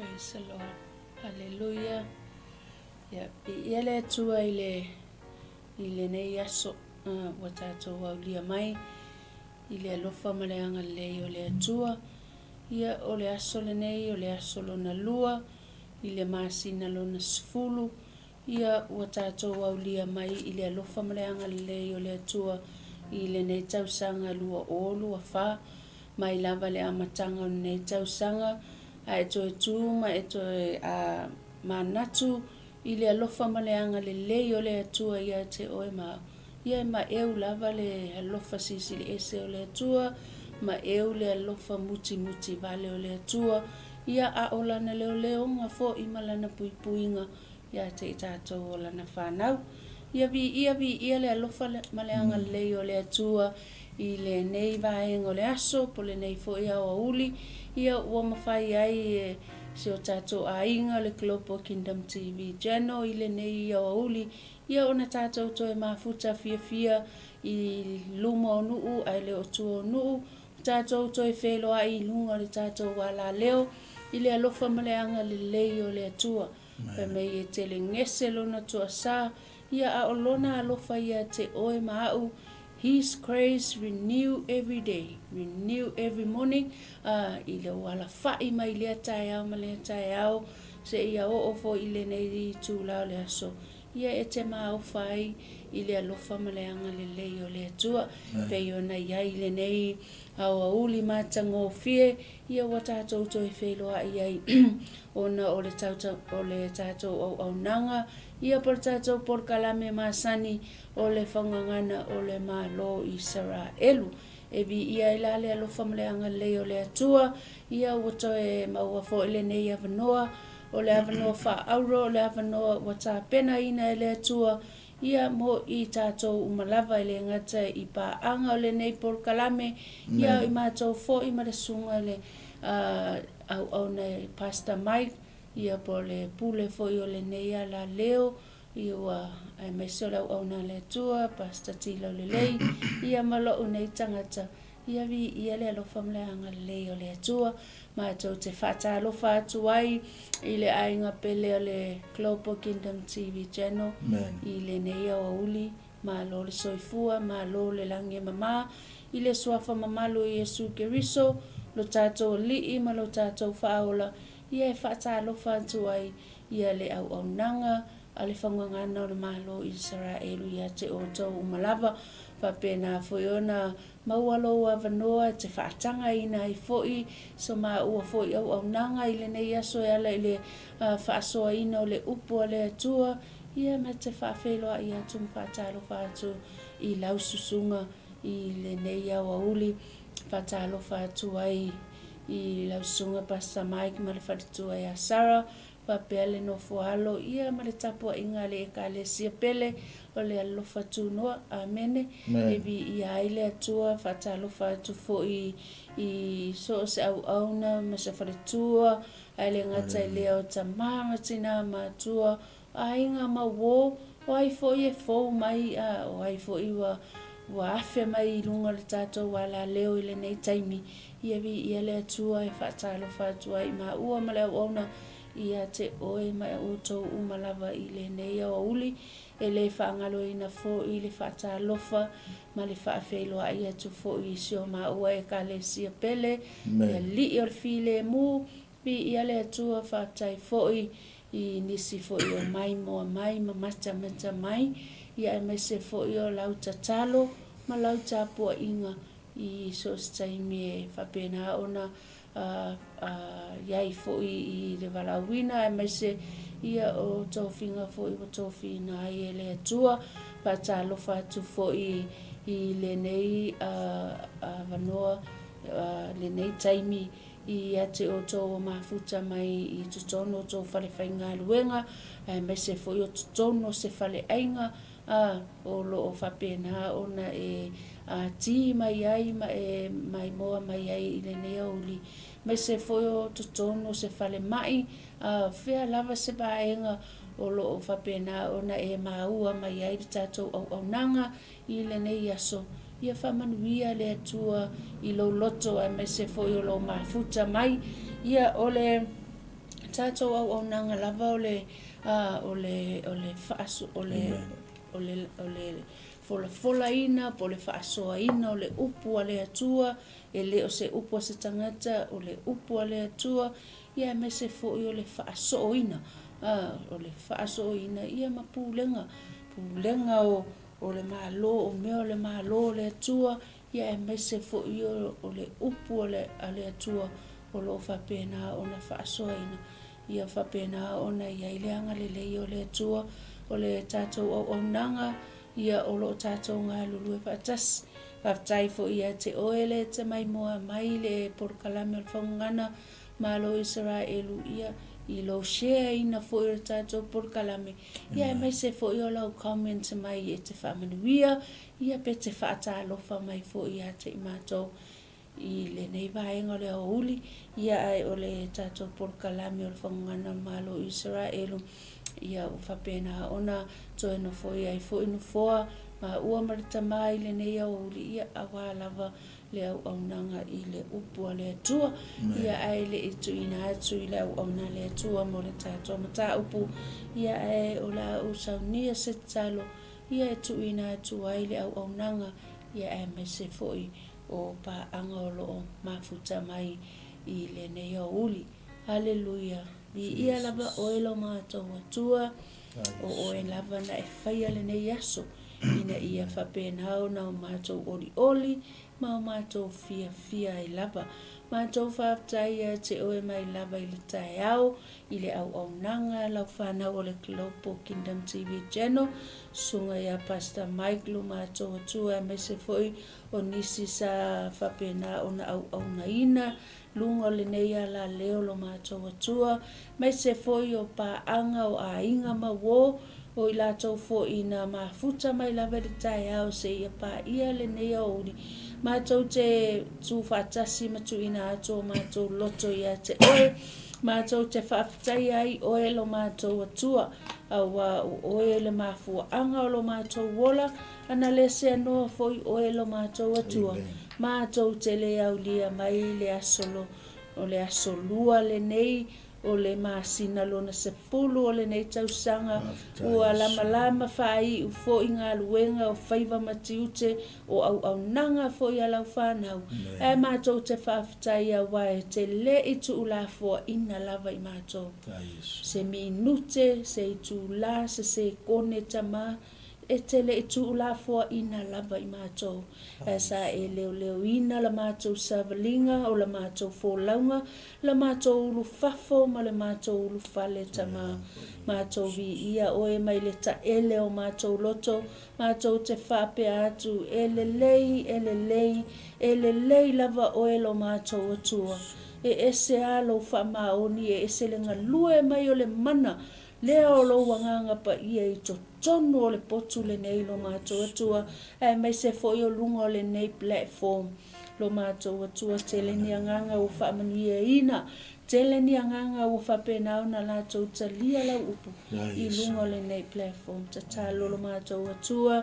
Praise the Lord. Hallelujah. Ia, viia le Atua i le i lenei aso ua tatou aulia mai i le alofa ma le agalelei o le Atua. Ia, o le aso lenei o le aso lona lua i le masina lona 10, ia ua tatou aulia mai i le alofa ma le agalelei o le Atua i lenei tausaga 2024, mai lava le amataga o lenei tausaga, a e toe tu ma e toe manatu i le alofa ma le agalelei o le Atua ia te oe ma au. Ia e maeu lava le alofa silisili ese o le Atua, maeu le alofa mutimuti vale o le Atua, ia a o Lana leoleoga foi ma Lana puipuiga ia te i tatou o Lana fanau. Ia viia, viia le alofa ma le agalelei o le Atua i lenei vaega o le aso, po o lenei foi aoauli, ia ua mafai ai e si o tatou aiga o le Global Kingdom TV Channel i lenei aoauli, ia ona tatou toe mafuta fiafia i luma o nuu ae le o tua o nuu, tatou toe feiloai i luga o le tatou alaleo i le alofa ma le agalelei o le Atua. Fai mai e tele gese lona toasa, ia a o lona alofa ia te oe ma au, His grace renew every day, renew every morning, a i lou alafaʻi mai lea taeao ma lea taeao, seia oo foi i lenei itula o le aso, ia e te maofa ai i le alofa ma le agalelei o le Atua, pei ona i ai lenei aoauli matagofie, ia ua tatou toe feiloai ai ona o le o le tatou auaunaga, ia po o le tatou polokalame masani o le faugagana o le Malo o Isaraelu. E viia ai la le alofa ma le agalelei o le Atua, ia ua toe maua foi lenei avanoa, o le avanoa faaauro, o le avanoa ua tapenaina e le Atua, ia mo i tatou uma lava, e le gata i paaga o lenei polokalame, ia o i matou foi ma le susuga i le auauna Pastor Mike, ia po o le pule foi o lenei alaleo, Ia ua aemaise o le auauna a le Atua, Pastor Tilo Lelei, ia ma lou nei tagata, ia viia le alofa ma le agalelei o le Atua. Matou te faatalofa atu ai i le aiga pele o le Global Kingdom TV Channel i lenei aoauli. Malo le soifua, malo le lagi e mama i le Suafa mamalu o Iesu Keriso, lo tatou Alii ma lo tatou Faaola, ia e faatalofa atu ai ia le auaunaga a le faugagana o le Malo o Isaraelu ia te outou uma lava, faapena foi ona maua lou avanoa e te faatagaina ai foi so maua foi auaunaga i lenei aso e ala i le faasoaina o le upu a le Atua, ia ma te faafeiloai atu ma faatalofa atu i lau susuga i lenei aoauli, faatalofa atu ai i lau susuga Pastor Mike ma le faletua ia Sarah, faapea le nofo alo ia ma le tapuaiga a le Ekalesia pele o le Alofa Tunoa. Amene. E viia ai le Atua, faatalofa atu foi i so o se auauna ma se faletua, ae le gata i lea o tama ma tina matua, aiga ma uō, o ai foi e fou mai a o ai foi ua ua afe mai i luga o le tatou alaleo i lenei taimi, ia viia le Atua e faatalofa atu ai i maua ma le auauna ia te oe ma outou uma lava i lenei aoauli, e le faagaloina foi le faatalofa ma le faafeiloai atu foi i si o maua Ekalesia pele, le Alii o le Filemu, Viia le Atua, faafetai foi i nisi foi o maimoa mai ma matamata mai, ia aemaise foi o lau tatalo ma lau tapuaiga i so o se taimi e faapena ona i ai foi i le valaauina aemaise ia o tofiga foi ua tofiina ai e le Atua. Faatalofa atu foi i lenei avanoa, lenei taimi Ia te outou o mafuta mai i totonu o tou fale faigaluega, aemaise foi o totonu o se faleaiga, ā, o lo o faapena ona e ati mai ai ma e maimoa mai ai i lenei aoauli, aemaise foi o totonu o se falemai, ā, fea lava se vaega o lo o faapena ona e maua mai ai le tatou auaunaga I lenei aso, ia faamanuia le Atua i lou loto aemaise foi o lou mafuta mai. Ia, o le Tatou auaunaga lava o le, o le, o le faaso, o le, o le, o le folafolaina po o le faasoaina o le upu a le Atua, e le o se upu a se tagata, o le upu a le Atua, ia aemaise foi o le faasooina, o le faasooina ia ma pulega, pulega o, o le Malo, o mea o le Malo o le Atua, ia aemaise foi o le upu a le Atua o lo o faapena ona faasoaina, ia faapena ona i ai le agalelei o le Atua, o le tatou auaunaga, ia o lo o tatou galulue faatasi. Faafetai foi ia te oe le te maimoa mai le polokalame o le Faugugana Malo Isaraelu, ia i lou share ina foi o le tatou polokalame, ia aemaise foi o lau comment mai e te faamanuia, ia pe te faatalofa mai foi ia te i matou i lenei vaega o le aoauli, ia ae o le tatou polokalame o le Fagugana o le Malo o Isaraelu, ia ua faapena ona toe nofoia ai foi nofoa maua ma le tama i lenei aoauli, ia aua lava le auaunaga i le upu a le Atua. Ia ae le i tuuina atu i le auauna a le Atua mo le tatou mataupu, ia ae o le a ou saunia se tatalo, ia e tuuina atu ai le auaunaga, ia aemaise foi o paaga o lo o mafuta mai i lenei aoauli. Aleluia! Viia lava oe lo matou Atua, o oe lava na e faia lenei aso, ina ia faapena ona o matou olioli ma o matou fiafia ai lava. Matou faafetai ia te oe mai lava i le taeao, i le auaunaga lau fanau o le Global Kingdom TV Channel, susuga ia Pastor Mike lo matou Atua aemaise foi o nisi sa faapena ona auaunaina luga o lenei alaleo lo matou Atua, aemaise foi o paaga o aiga ma uo, o i latou foi na mafuta mai lava i le taeao seia paia lenei aoauli, matou te tu faatasi ma tuuina atu o matou loto ia te Oe, matou te faafetaia ai Oe lo matou Atua, auā o Oe le mafuaaga o lo matou ola, ana le seanoa foi Oe lo matou Atua, matou te le aulia mai le aso lo, o le aso lua lenei o le masina lona 10 o lenei tausaga, ua lamalama faaiu foi galuega o faiva ma tiute o auaunaga foi a lau fanau, ae matou te faafetai aua e te le i tuulafoaina lava i matou se minute, se itula, se sekone tama, E te le i tuulafoaina lava i matou, ae sa e leoleoina la matou savaliga, o la matou folauga, la matou ulu fafo ma le matou ulu fale tama. Matou viia oe mai le taele o matou loto, matou te faapea atu, E lelei, e lelei, e lelei lava oe lo matou Atua. E ese a lou faamaoni, e ese le galue mai o le mana Lea o lou Agaga Paia i totonu o le potu lenei lo matou Atua, aemaise foi o luga o lenei platform lo matou Atua. Tele ni agaga ua faamanuiaina, tele ni agaga ua faapena ona latou talia lau upu i luga o lenei platform. Tatalo lo matou Atua,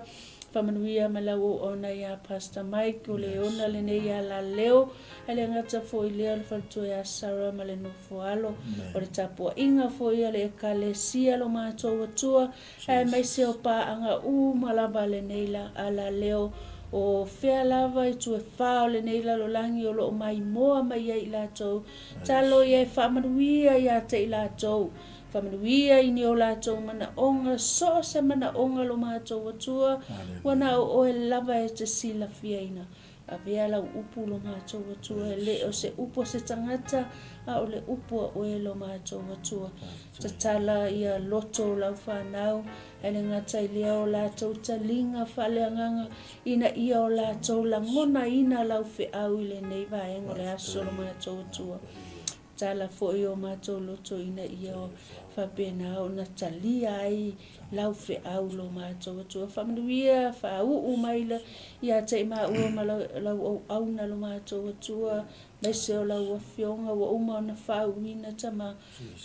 faamanuia ma lau auauna ia Pastor Mike, o le ona lenei ia Laleo, Ae le gata foi i lea o le faletua ia Sarah ma le nofo alo, o le tapuaiga foi a le Ekalesia lo matou Atua, aemaise o paaga uma lava a lenei alaleo, o fea lava i tuefā o lenei lalolagi o lo o maimoa mai ai i latou, talo ia e faamanuia ia te i latou, faamanuia i ni o latou manaoga, so o se manaoga lo matou Atua, ua na o oe lava e te silafiaina. Avea lau upu lo matou Atua, e le o se upu a se tagata, a o le upu a oe lo matou Atua. Tatala ia loto o lau fanau, ae le gata i lea o latou taliga faaleagaga, ina ia o latou lagonaina lau feau i lenei vaega o le aso lo matou Atua. Tala foi o matou loto ina ia faapena ona talia ai lau feau lo matou Atua. Faamanuia, faauu mai ia te i maua ma lau auauna lo matou Atua, aemaise o lau Afioga ua uma ona faauuina tama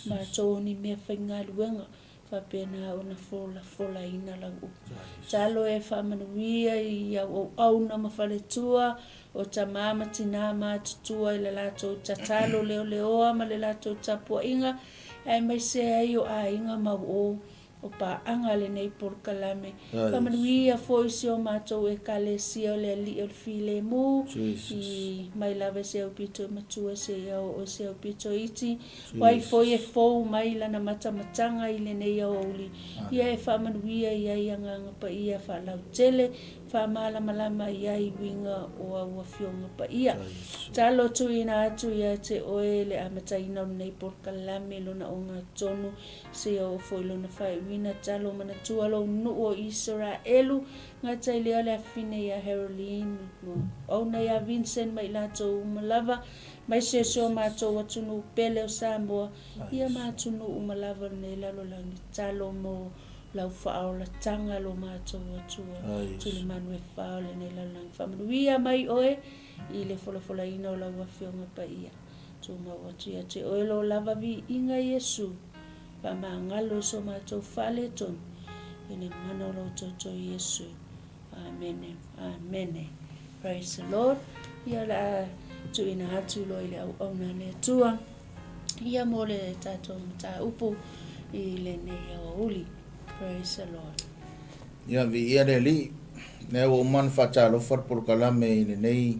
matou o ni mea faigaluega. Faapena ona folafolaina lau upu. Talo e faamanuia i au auauna ma faletua, o tama ma tina matutua i le latou tatalo leoleoa ma le latou tapuaiga. Aemaise ai o aiga ma uo o paaga lenei polokalame. Faamanuia foi si o matou Ekalesia o le Alii o le Filemu, i mai lava i se aupito matua seia oo i se aupito iti, o ai foi e fou mai lana matamataga i lenei aoauli, ia e faamanuia i ai Agaga Paia faalautele, faamalamalama i ai uiga o au Afioga Paia. Talo tuuina atu ia te oe le amataina o lenei polokalame lona ogatotonu, Seia oo foi lona faaiuina talo manatua lou nuu o Isaraelu, gata i lea o le afine ia Haroline, auauna ia Vincent ma i latou uma lava, mai se o matou atunuu pele o Samoa, ia ma atunuu uma lava o lenei lalolagi. Talo mo lau faaolataga lo matou Atua, Tulimanu e fa o lenei lalolagi. Faamanuia mai oe i le folafolaina o lau Afioga Paia. Tumau atu ia te oe lou lava viiga Iesu, faamagalo i so matou faaletonu, i le mana o lou toto Iesu. Amene. Amene. Praise the Lord. Ia o le a tuuina atu loa i le auauna a le Atua, ia mo le tatou mataupu i lenei aoauli. Praise the Lord. Ia, viia le Alii. Lea ua uma ona faatalofa le polokalame i lenei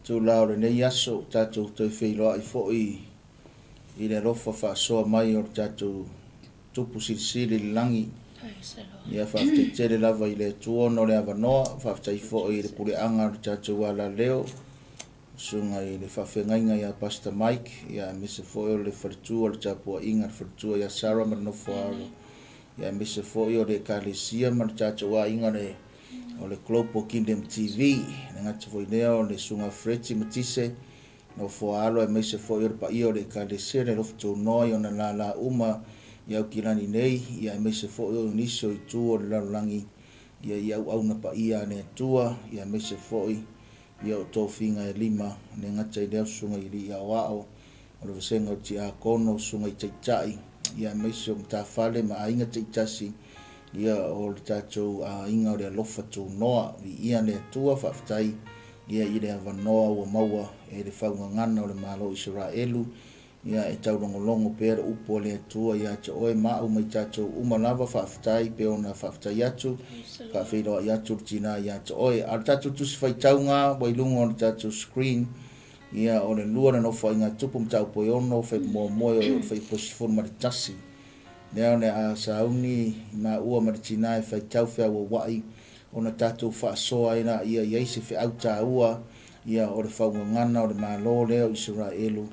Itula o lenei aso ua tatou toe feiloai foi i le alofa faasoa mai o le tatou Tupu Silisili i le Lagi. Ia faafetai tele lava i le Atua ona o le avanoa, faafetai foi i le puleaga o le tatou alaleo, susuga i le faafeagaiga ia Pastor Mike, ia aemaise foi o le faletua o le tapuaiga, le faletua ia Sarah ma le nofo a alo, ia aemaise foi o le Ekalesia ma le tatou aiga le o le Global Kingdom TV, le gata foi lea o le Susuga Freddy Matise, nofo alo aemaise foi o le paia o le Ekalesia le alofa tunoa i ona lala uma i Aukilani nei, ia aemaise foi o nisi o itu o le lalolagi ia i auauna paia a le Atua, ia aemaise foi ia o tofiga e lima, le gata i lea o Susuga i Alii Aoao, o le vasega o Tiakono, Susuga i Taitai, ia aemaise o matafale ma aiga taitasi, ia o le tatou aiga o le alofa tunoa. Viia le Atua, faafetai ia i le avanoa ua maua e le faugagana o le Malo o Isaraelu, ia e taulogologo pea le upu a le Atua ia te oe ma au ma i tatou uma lava, faafetai pe ona faafetai atu, faafeiloai atu le tina ia te oe. A o le tatou tusi faitauga ua i luga o le tatou screen, Ia, o le lua na nofoaiga tupu mataupu e ono, fai muamua e o le faipu 11. Lea o le a sauni i maua ma le tina e faitau feauaua'i ona tatou faasoa ai laia i ai se feau taua, ia, o le faugagana o le Malo lea o Isaraelu,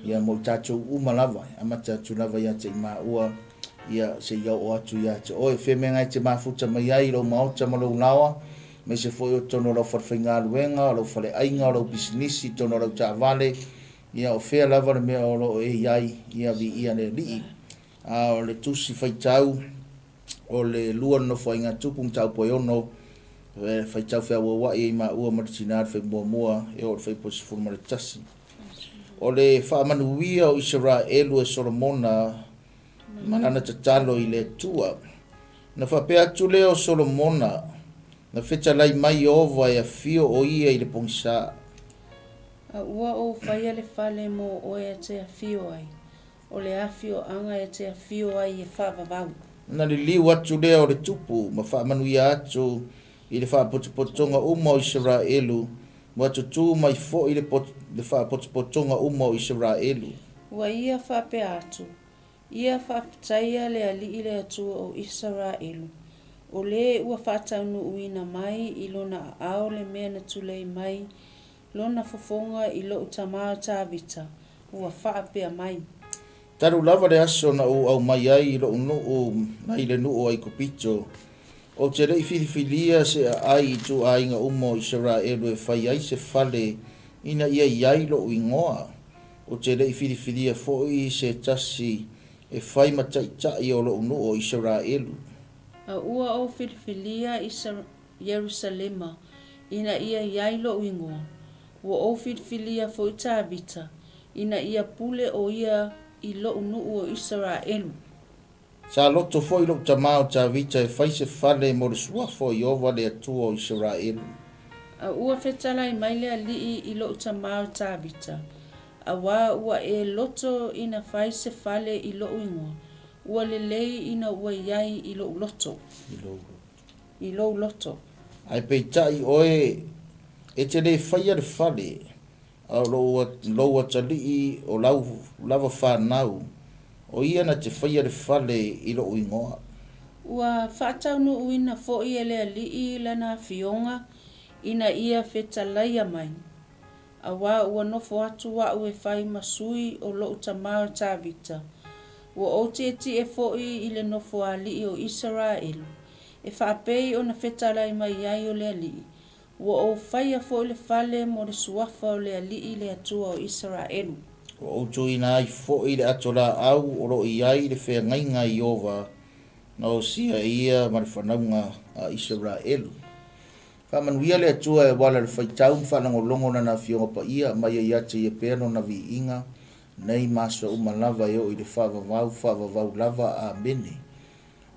ia, mo i tatou uma lava, e amata atu lava ia te i maua, ia, seia oo atu ia te oe. Femeagai e te mafuta mai ai i lou maota ma lou laoa, aemaise foi o totonu o lau falefaigaluega, o lau faleaiga, o lau pisinisi, totonu o lau taavale, ia o fea lava le mea o lo o e i ai, ia viia le Alii. A o le tusi faitau o le lua Nofoaiga Tupu Mataupu e ono, e faitau feauauai ai maua ma le tina le fai muamua e oo i le faipu e 11. O le faamanuia o Isaraelu e Solomona ma lana tatalo i le Atua. Na faapea atu lea o Solomona, Na fetalai mai Ieova e afio o ia i le pogisa. A ua ou faia le fale mo oe e te afio ai, o le afioaga e te afio ai e faavavau. Ona liliu atu lea o le tupu ma faamanuia atu i le faapotopotoga uma o Isaraelu, ua tutū mai foi le faapotopotoga uma o Isaraelu. Ua ia faapea atu, Ia faafetaia le Alii le Atua o Isaraelu, o le ua faataunuuina mai i lona aao le mea na tulei mai lona fofoga i lou tama o Tavita, ua faapea mai. Talu lava le aso na ou aumai ai i lou nuu mai le nuu o Aikupito, ou te le i filifilia se aai i ituaiga uma o Isaraelu e fai ai se fale ina ia i ai lou igoa. Ou te le i filifilia foi se tasi e fai ma taitai o lou nuu o Isaraelu. A ua ou filifilia Ierusalema ina ia i ai lou igoa. Ua ou filifilia foi Tavita ina ia pule o ia i lou nuu o Isaraelu. Sa loto foi lou tama o Tavita e fai se fale mo le suafa o Ieova le Atua o Isaraelu. A ua fetalai mai le Alii i lou tama o Tavita. Auā ua e loto ina fai se fale i loʻu igoa, ua lelei ina ua i ai i loʻu loto. I lou loto. I lou loto. Ae peitai ʻoe e te lē faia le fale, a o lou, lou atalii o lau lava fanau, ʻo ia na te faia le fale i loʻu igoa. Ua faataunuuina foi e le Alii lana afioga ina ia fetalaia mai, Auā ua nofo atu aʻu e fai ma sui o loʻu tamā o Tāvita, ua ou tietie foi i le nofo aliʻi o Isaraelu, e faapei ona fetalai mai ai o le Alii, ua ou faia foi le fale mo le suafa o le Alii le Atua o Isaraelu. Ua ou tuuina ai foi le ato laau o lo o i ai le feagaiga a Ieova na osia e ia ma le fanauga a Isaraelu. Faamanuia le Atua e auala i le faitau ma faalogologo Lana Afioga Paia mai ai ia te Ia pea Lona viiga nei ma aso uma lava e oo i le faavavau, faavavau lava. Amene.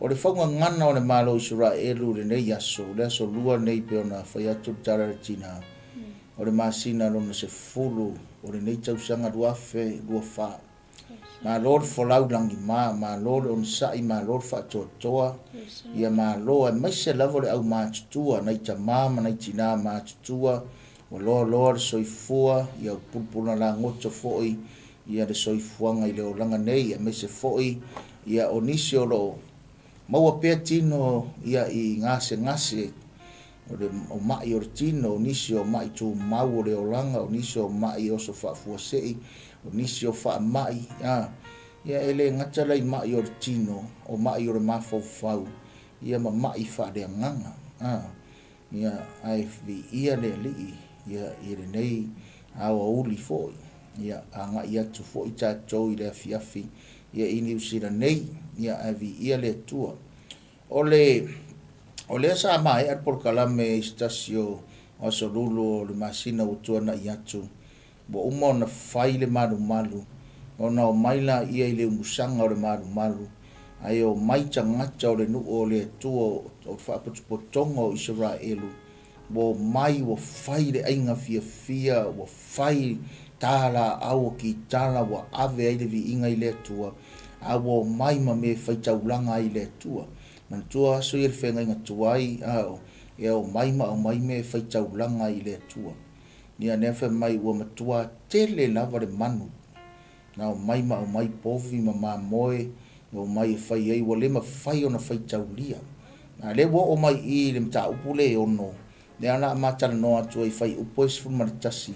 O le faugagana o le Malo o Isaraelu i lenei aso, le aso lua lenei pei ona fai atu le tala a le tina, o le masina lona 10 o lenei tausaga 2024. Malo le folau lagima, malo le onosai, malo le faatoatoa, ia malo aemaise lava le au matutua, nai tama ma nai tina matutua, ua loaloa le soifua, ia ua pulupula lagoto foi ia le soifuaga i le olaga nei, aemaise foi ia o nisi o lo o maua pea tino ia i gasegase o le o maʻi o le tino, o nisi o maʻi tumau o le olaga, o nisi o maʻi oso faafuasei, O nisi o faamai, a, ia e le gata la i maʻi o le tino, o maʻi o le mafaufau, ia ma maʻi faaleagaga, a, ia, ae viia le Alii, ia, i lenei aoauli foi, ia, agai atu foi tatou i le afiafi, ia, i Niu Sila nei, ia, ae viia le Atua. O le, o lea sa maea le polokalame i se tasi o aso lulu o le masina ua tuanai atu, Ua uma ona fai le malumalu, ona omai laia i le umusaga o le malumalu, ae omai tagata o le nuu o le Atua o le faapotopotoga o Isaraelu, ua omai ua fai le aiga fiafia, ua fai ta laau o kitara ua ave ai le viiga i le Atua, a ua omai ma mea e faitaulaga ai i le Atua. Manatua aso ia i le feagaiga tuai, a e omai ma aumai mea e faitaulaga ai i le Atua. Ia lea fai mai ua matua tele lava le manu na omai ma aumai povi ma mamoe na omai e fai ai ua le mafai ona faitaulia. A lea ua oo mai i i le mataupu lea e ono, lea o le a ma talanoa atu ai i fuaiupu e 11,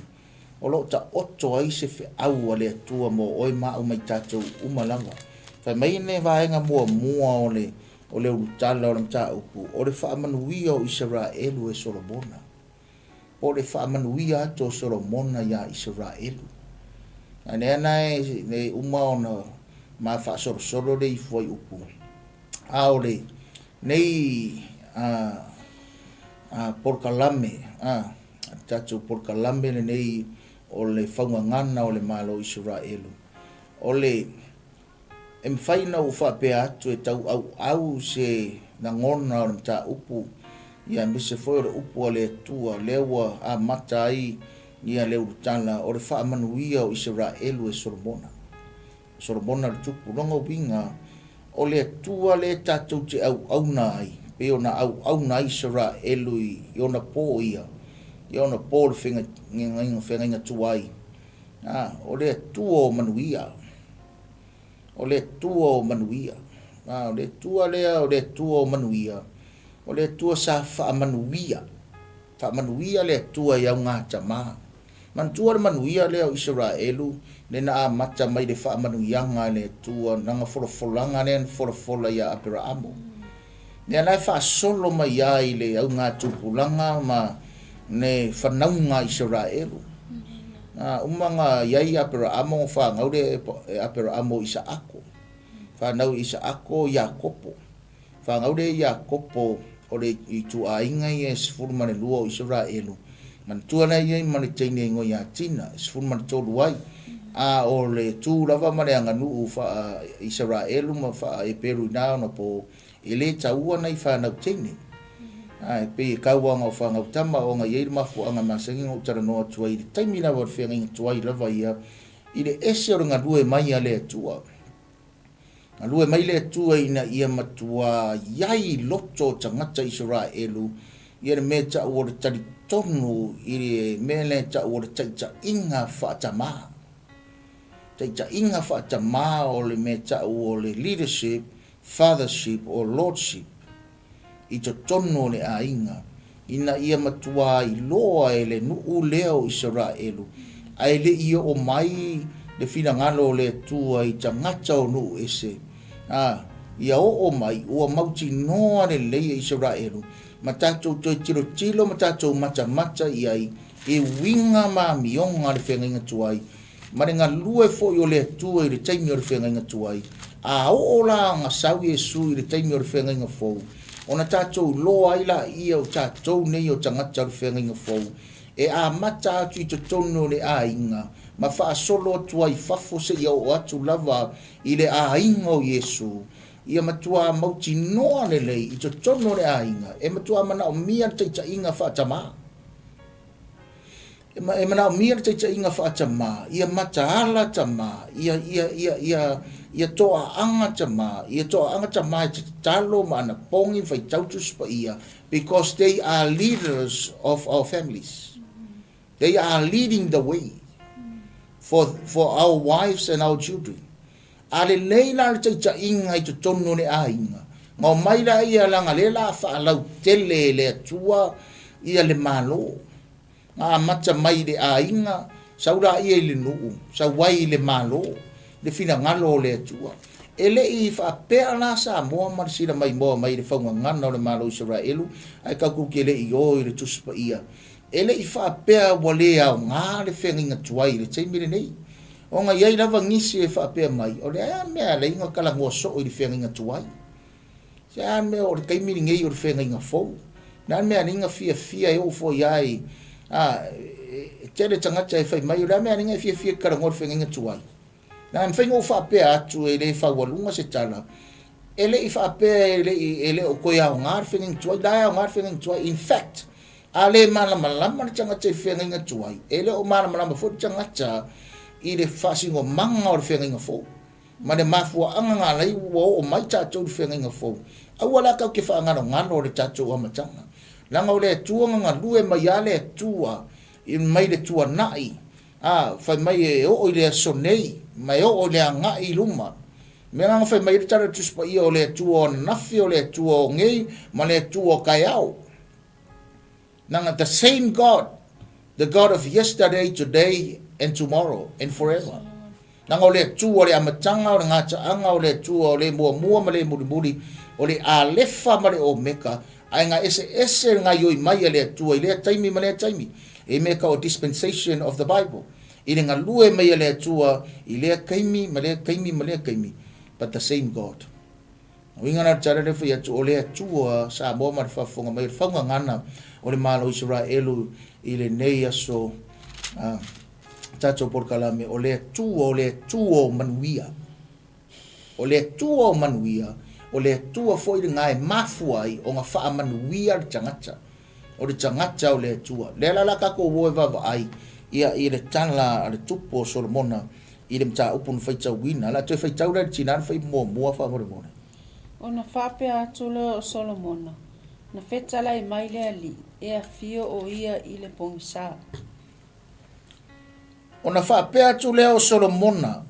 o lo o taoto ai se feau a le Atua mo oe ma au ma i tatou uma lava. Fai mai le vaega muamua o le o le ulutala o le mataupu, o le faamanuia o Isaraelu e Solomona. Po o le faamanuia atu o Solomona iā Isaraelu. A lea na e le uma ona ma faasolosolo le fuaiupu, a o le nei a a polokalame a tatou polokalame lenei o le faugagana o le Malo o Isaraelu, o le E mafai ona ou faapea atu e tauauau se lagona o le mataupu, ia aemaise foi o le upu a le Atua lea ua amata ai ia le ulutala o le faamanuia o Isaraelu e Solomona. O Solomona le tupu. Lona uiga, o le Atua lea tatou te auauna ai, pei ona auauna ai Isaraelu i ona po ia, i ona po o le feagaiga tuai, ā, o le Atua o manuia. O le Atua o manuia. A, o le Atua lea, o le Atua o manuia. O le Atua sa faamanuia. Faamanuia le Atua i augatama. Manatua le manuia lea o Isaraelu, le na amata mai le faamanuiaga a le Atua, lana folafolaga lea na folafola ia Aperaamo. Lea la e faasolo mai ai le augatupulaga ma le fanauga a Isaraelu. A uma na i ai Aperaamo na fanau lea e Aperaamo o Isaako. Fanau e Isaako o Iakopo. Fanau lea e Iakopo o le ituaiga ia e 12 o Isaraelu. Manatua la e i ai ma le teine igoa ia Tina, e 13 ai. A o le tu lava ma le aganuu faa-Isaraelu ma faa-Eperu i na ona po, e le taua nai fanau teine. A e pei e kau lava na o fanau tama ona i ai le mafuaaga masani na ou talanoa atu ai i le taimi lava o le feagaiga tuai lava ia. i le ese o le galue mai a le Atua. Galue mai le Atua ina ia matuā i ai i loto o tagata Isaraelu ia le mea e ta'u o le talitonu i le mea lea e ta'u o le taita'iga faatamā. Taita'iga faatamā o le mea e ta'u o le leadership, fathership or lordship i totonu o le aiga, ina ia matuā iloa e le nu'u lea o Isaraelu, a e le i oo mai le finagalo o le Atua i tagata o nu'u ese, ā, ia oo mai ua mautinoa lelei e Isaraelu, ma tatou toe tilotilo ma tatou matamata i ai i uiga ma amioga a le feagaiga tuai, ma le galue foi o le Atua i le taimi o le feagaiga tuai, a oo la ona sau Iesu i le taimi o le feagaiga fou, ona tatou iloa ai laia o tatou nei o tagata o le feagaiga fou, e amata atu i totonu o le aiga, ma faasolo atu ai i fafo seia oo atu lava i le aiga o Iesu, ia matuā mautinoa lelei i totonu o le aiga, e matuā manaomia le taitaiga faatamā. E manaomia le taitaiga faatamā, ia mataala tamā, ia, ia, ia, ia, ia toaaga tamā, ia toaaga tamā e tatalo ma anapogi ma faitau Tusi Paia, because they are leaders of our families. They are leading the way for, for our wives and our children. A lelei la le taitaiga i totonu o le aiga, na omai la ia leaga lea la faalautele e le Atua ia le Malo. Na amata mai i le aiga, sau laia i le nuu, sau ai i le Malo, le finagalo o le Atua. E le i faapea la Samoa ma le sila maimoa mai i le faugagana o le Malo o Isaraelu, ae tatou te le i o i le Tusi Paia. E le i faapea ua le aoga le feagaiga tuai i le taimi lenei. Ona i ai lava nisi e faapea mai, o le a mea e ala ai ona talanoa soo i le feagaiga tuai? Se a mea o le taimi lenei o le feagaiga fou? Le a mea e ala ai ona fiafia e oo foi lava i, a, e tele tagata e fai mai, o le a mea e ala ai ona e fiafia e talanoa i le feagaiga tuai? Na mafai ona ou faapea atu e le faualuga se tala, e le i faapea e le i, e le o toe aoga le feagaiga tuai, la e aoga le feagaiga tuai. In fact, a le malamalama le tagata i le feagaiga tuai, e le o malamalama foi le tagata i le faasinomaga o le feagaiga fou ma le mafuaaga na ala ai ua oo mai tatou i le feagaiga fou. Aua la tatou te faagalogalo le tatou amataga, leaga o le Atua na galue mai lava le Atua mai le tuanai A, fai mai e oo i le aso nei, ma e oo i le agai i luma. Mea la na fai mai ai le Tala o le Tusi Paia o le Atua o ananafi, o le Atua o nei, ma le Atua o taeao. Nana, the same God, the God of yesterday, today, and tomorrow, and forever. Nana o le Atua o le amataga, o le gataaga, o le Atua o le muamua ma le mulimuli, o le Alefa ma le Omeka, ae na eseese le gaioi mai a le Atua i lea taimi ma lea taimi. E mea tau o dispensation of the Bible. I le galue mai a le Atua i lea taimi ma lea taimi ma lea taimi, but the same God. Uiga la le tala lea fai atu, o le Atua Samoa ma le faafofoga mai o le faugagana o le Malo o Isaraelu i lenei aso tatou polokalame, o le Atua, o le Atua o manuia. O le Atua o manuia, o le Atua foi lena e mafua ai ona faamanuia le tagata. O le tagata o le Atua. Lea la la tatou o e vaavaai ia i le tala a le tupu o Solomona i le mataupu na faitauina. O le a toe faitau la i le tina na fai muamua faamolemole. Ona faapea atu lea o Solomona, Na fetalai mai le Alii, e afio o ia i le pogisa. Ona faapea atu lea o Solomona,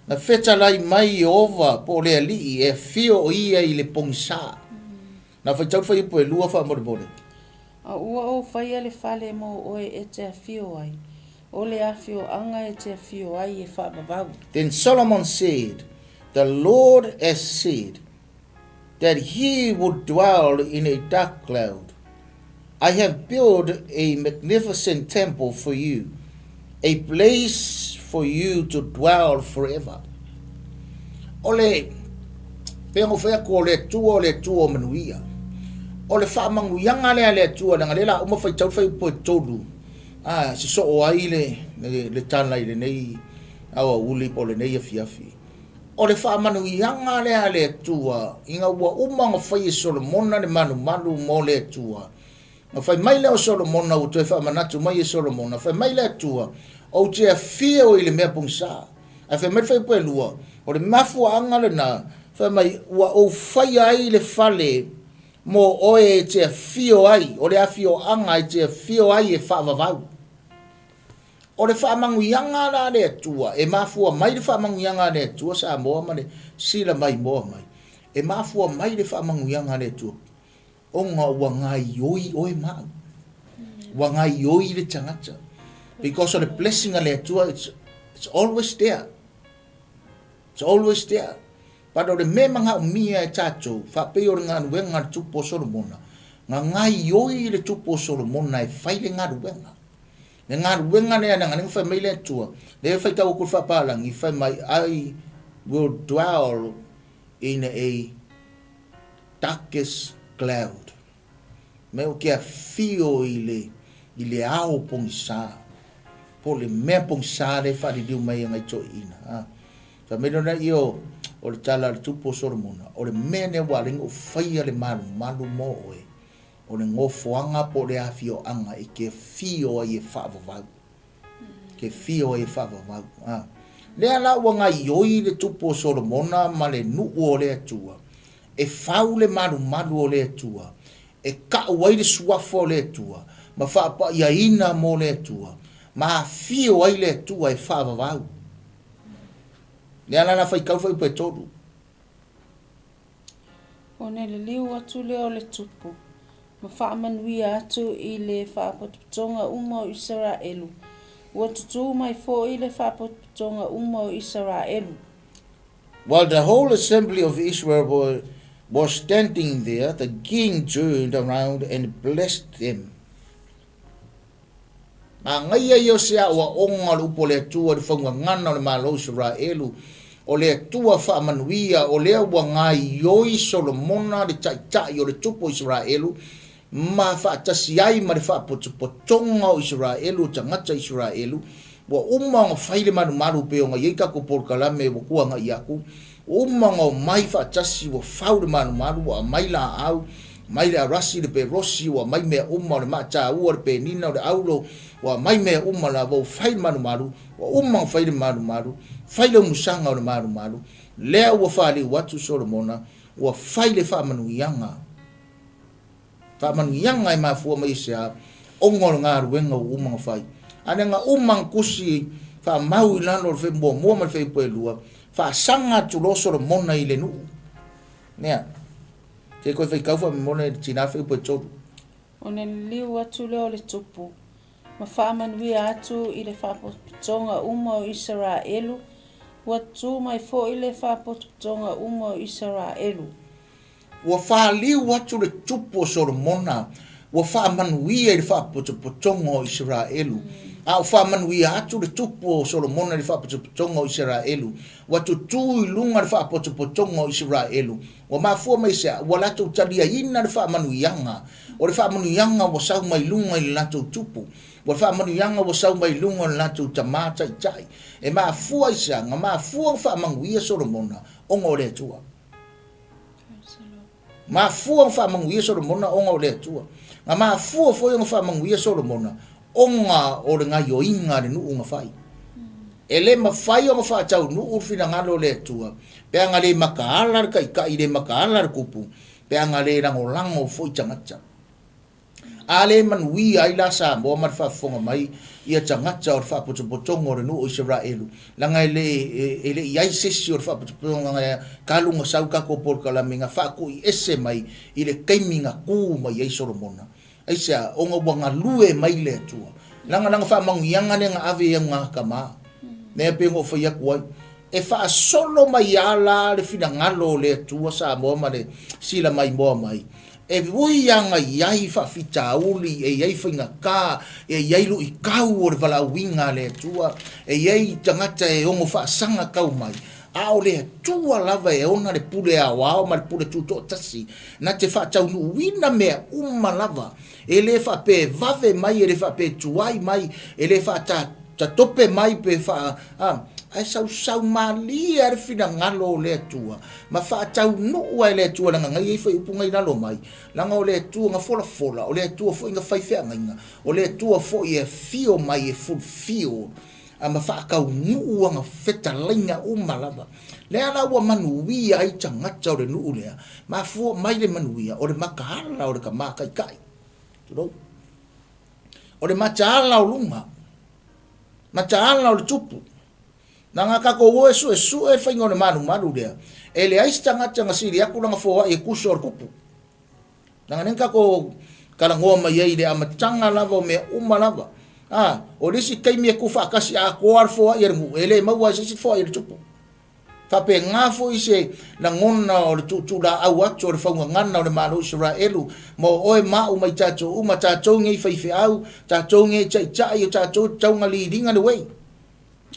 Na fetalai mai Ieova po o le Alii, e afio o ia i le pogisa. Na faitau le fuaiupu e lua faamolemole. A ua ou faia le fale mo oe e te afio ai, o le afioaga e te afio ai e faavavau. Then Solomon said, The Lord has said that he would dwell in a dark cloud. I have built a magnificent temple for you, a place for you to dwell forever. O le pei ona ou fai atu o le Atua o le Atua o manuia. O le faamanuiaga lea a le Atua leaga lea la uma faitau le fuaiupu e tolu a sosoo ai le, le, le tala i lenei aoauli po o lenei afiafi. O le faamanuiaga lea a le Atua ina ua uma ona fai e Solomona le malumalu mo le Atua. Na fai mai lea o Solomona, ua toe faamanatu mai e Solomona, fai mai le Atua, Ou te afio i le mea pogisa. Ae fai mai le fuaiupu e lua, o le mafuaaga lena, fai mai, ua ou faia ai le fale mo oe e te afio ai, o le afioaga e te afio ai e faavavau. O le faamanuiaga la a le Atua, e mafua mai le faamanuiaga a le Atua Samoa ma le sila maimoa mai, e mafua mai le faamanuiaga a le Atua ona ua gaioi oe ma au. Ua gaioi le tagata. Because o le blessing a le Atua, it's, it's always there. It's always there. But o le mea e manaomia e tatou, faapei o le galuega a le Tupu o Solomona, na gaioi le Tupu o Solomona e fai le galuega. Le galuega lea leaga lea na fai mai le Atua, lea e faitau atu i le faapalagi, fai mai, I will dwell in a darkest cloud. Me ou te afio i le, i le ao pogisa, po o le mea pogisa lea e faaliliu mai e nai toeaiina. A. Fai mai lona ia o, o le tala a le tupu o Solomona, o le mea lea ua ala ai ona ou faia le malumalu mo oe, o le nofoaga po o le afioaga e te afio ai e faavavau. Te afio ai e faavavau. A. Lea la ua gaioi le tupu o Solomona ma le nuu o le Atua, e fau le malumalu o le Atua, e ka'u ai le suafa o le Atua, ma faapaiaina mo le Atua, ma afio ai le Atua e faavavau. Lea la la faitau fuaiupu e tolu. Ona liliu atu lea o le tupu, ma faamanuia atu i le faapotopotoga uma o Isaraelu. Ua tutū mai foi le faapotopotoga uma o Isaraelu. While the whole assembly of Israel was standing there, the king turned around and blessed them. Manaia ia o se aoaoga o le upu a le Atua i le faugagana o le Malo o Isaraelu, o le Atua faamanuia, o lea ua gaioi Solomona le taitai o le tupu o Isaraelu, ma faatasi ai ma le faapotopotoga o Isaraelu, o tagata Isaraelu, ua uma ona fai le malumalu pei ona i ai tatou polokalame ua tuanai atu, ua uma ona omai faatasi, ua fau le malumalu, ua aumai laau, aumai le arasi, le perosi, ua aumai mea uma, o le maataua, le penina, o le aulo, ua aumai mea uma lava, ua fai le malumalu, ua uma ona fai le malumalu, fai le umusaga o le malumalu, lea ua faliu atu Solomona, ua fai le faamanuiaga. Faamanuiaga e mafua mai i se a? Ona o le galuega ua uma ona fai. A na na uma ona tusi faamau i lalo o le fe muamua ma le fuaiupu e lua, faasaga atu loa Solomona i le nuu. Nea, se i toe faitau faamolemole i le tina fuaiupu e tolu. Ona liliu atu lea o le tupu, ma faamanuia atu i le faapotopotoga uma o Isaraelu, ua tu mai foi le faapotopotoga uma o Isaraelu. Ua faliu atu le tupu o Solomona, ua faamanuia i le faapotopotoga o Isaraelu, a o faamanuia atu le tupu o Solomona i le faapotopotoga o Isaraelu, ua tutū i luga le faapotopotoga o Isaraelu. Ua mafua mai i se a? Ua latou taliaina le faamanuiaga. O le faamanuiaga ua sau mai luga i le latou tupu. Ua le faamanuiaga ua sau mai luga o le latou tamā taitai. E mafua i se a? Na mafua ona faamanuia Solomona ona o le Atua. Mafua ona faamanuia Solomona ona o le Atua. Na mafua foi ona faamanuia Solomona ona o le gaioiga a le nuu na fai. E le mafai ona faataunuu le finagalo o le Atua pe ana le mataala le taitai, le mataala le tupu, pe ana le lagolago foi tagata. A le manuia ai la Samoa ma le faafofoga mai ia tagata o le faapotopotoga o le nuu o Isaraelu, leaga e le e le i ai se isi o le faapotopotoga na talu ona sau tatou polokalame na faatui ese mai i le taimi na tu mai ai Solomona. Aisea? Ona ua galue mai le Atua. Leaga lana faamanuiaga lea na ave i au tama. Lea pei ona ou fai atu ai, e faasolo mai a la le finagalo o le Atua Samoa ma le sila maimoa mai, E ui lava na i ai faafitauli, e i ai faigata, e i ai luitau o le valaauina a le Atua, e i ai tagata e ono faasaga tau mai, a o le Atua lava e ona le pule aoao ma le pule tutoatasi, na te faataunuuina mea uma lava. E le faapea e vave mai, e le faapea e tuai mai, e le faatatope mai pe faa, a, ae sausau malie lava le finagalo o le Atua, ma faataunuu lava e le Atua, leaga na i ai fuaiupu na i lalo mai, leaga o le Atua na folafola, o le Atua foi na fai feagaiga, o le Atua foi e afio mai e fulfill. ma faataunuu ana fetalaiga uma lava. Lea la ua manuia ai tagata o le nuu lea, mafua mai le manuia o le mataala o le tama taitai. Tulou. O le mataala o luga, mataala o le tupu. Leaga a tatou o e suesue le faiga o le malumalu lea, e leai se tagata na sili atu lana foai e tusa o le tupu. Leaga lea na tatou talanoa mai ai i le amataga lava o mea uma lava. A, o le isi taimi e tuufaatasi atoa le foai a le nuu, e le maua e se isi le foai a le tupu. Faapena foi se lagona o le tuutuulaau atu o le faugagana o le Malo o Isaraelu mo oe ma au ma i tatou uma, tatou nei faifeau, tatou nei taitai, o tatou e tatau ona leading the way.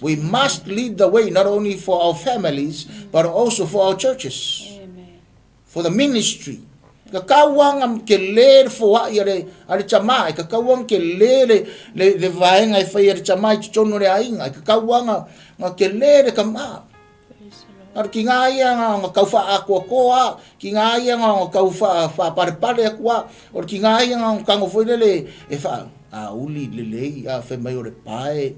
We must lead the way not only for our families but also for our churches. Amen. For the ministry. Kakau anga kelē le foai a le, a le tamā, e kakau anga kelē le, le, le vaega e fai a le tamā i totonu o le aiga, e kakau anga nga kelē le tamā. Nā ki ngā ia nga, nga kau whaakoakoa, ki ngā ia nga, nga kau wha, whaaparepare aku a, o ki ngā ia nga kango foi lele e wha, a uli lelei, a whai mai o le pae,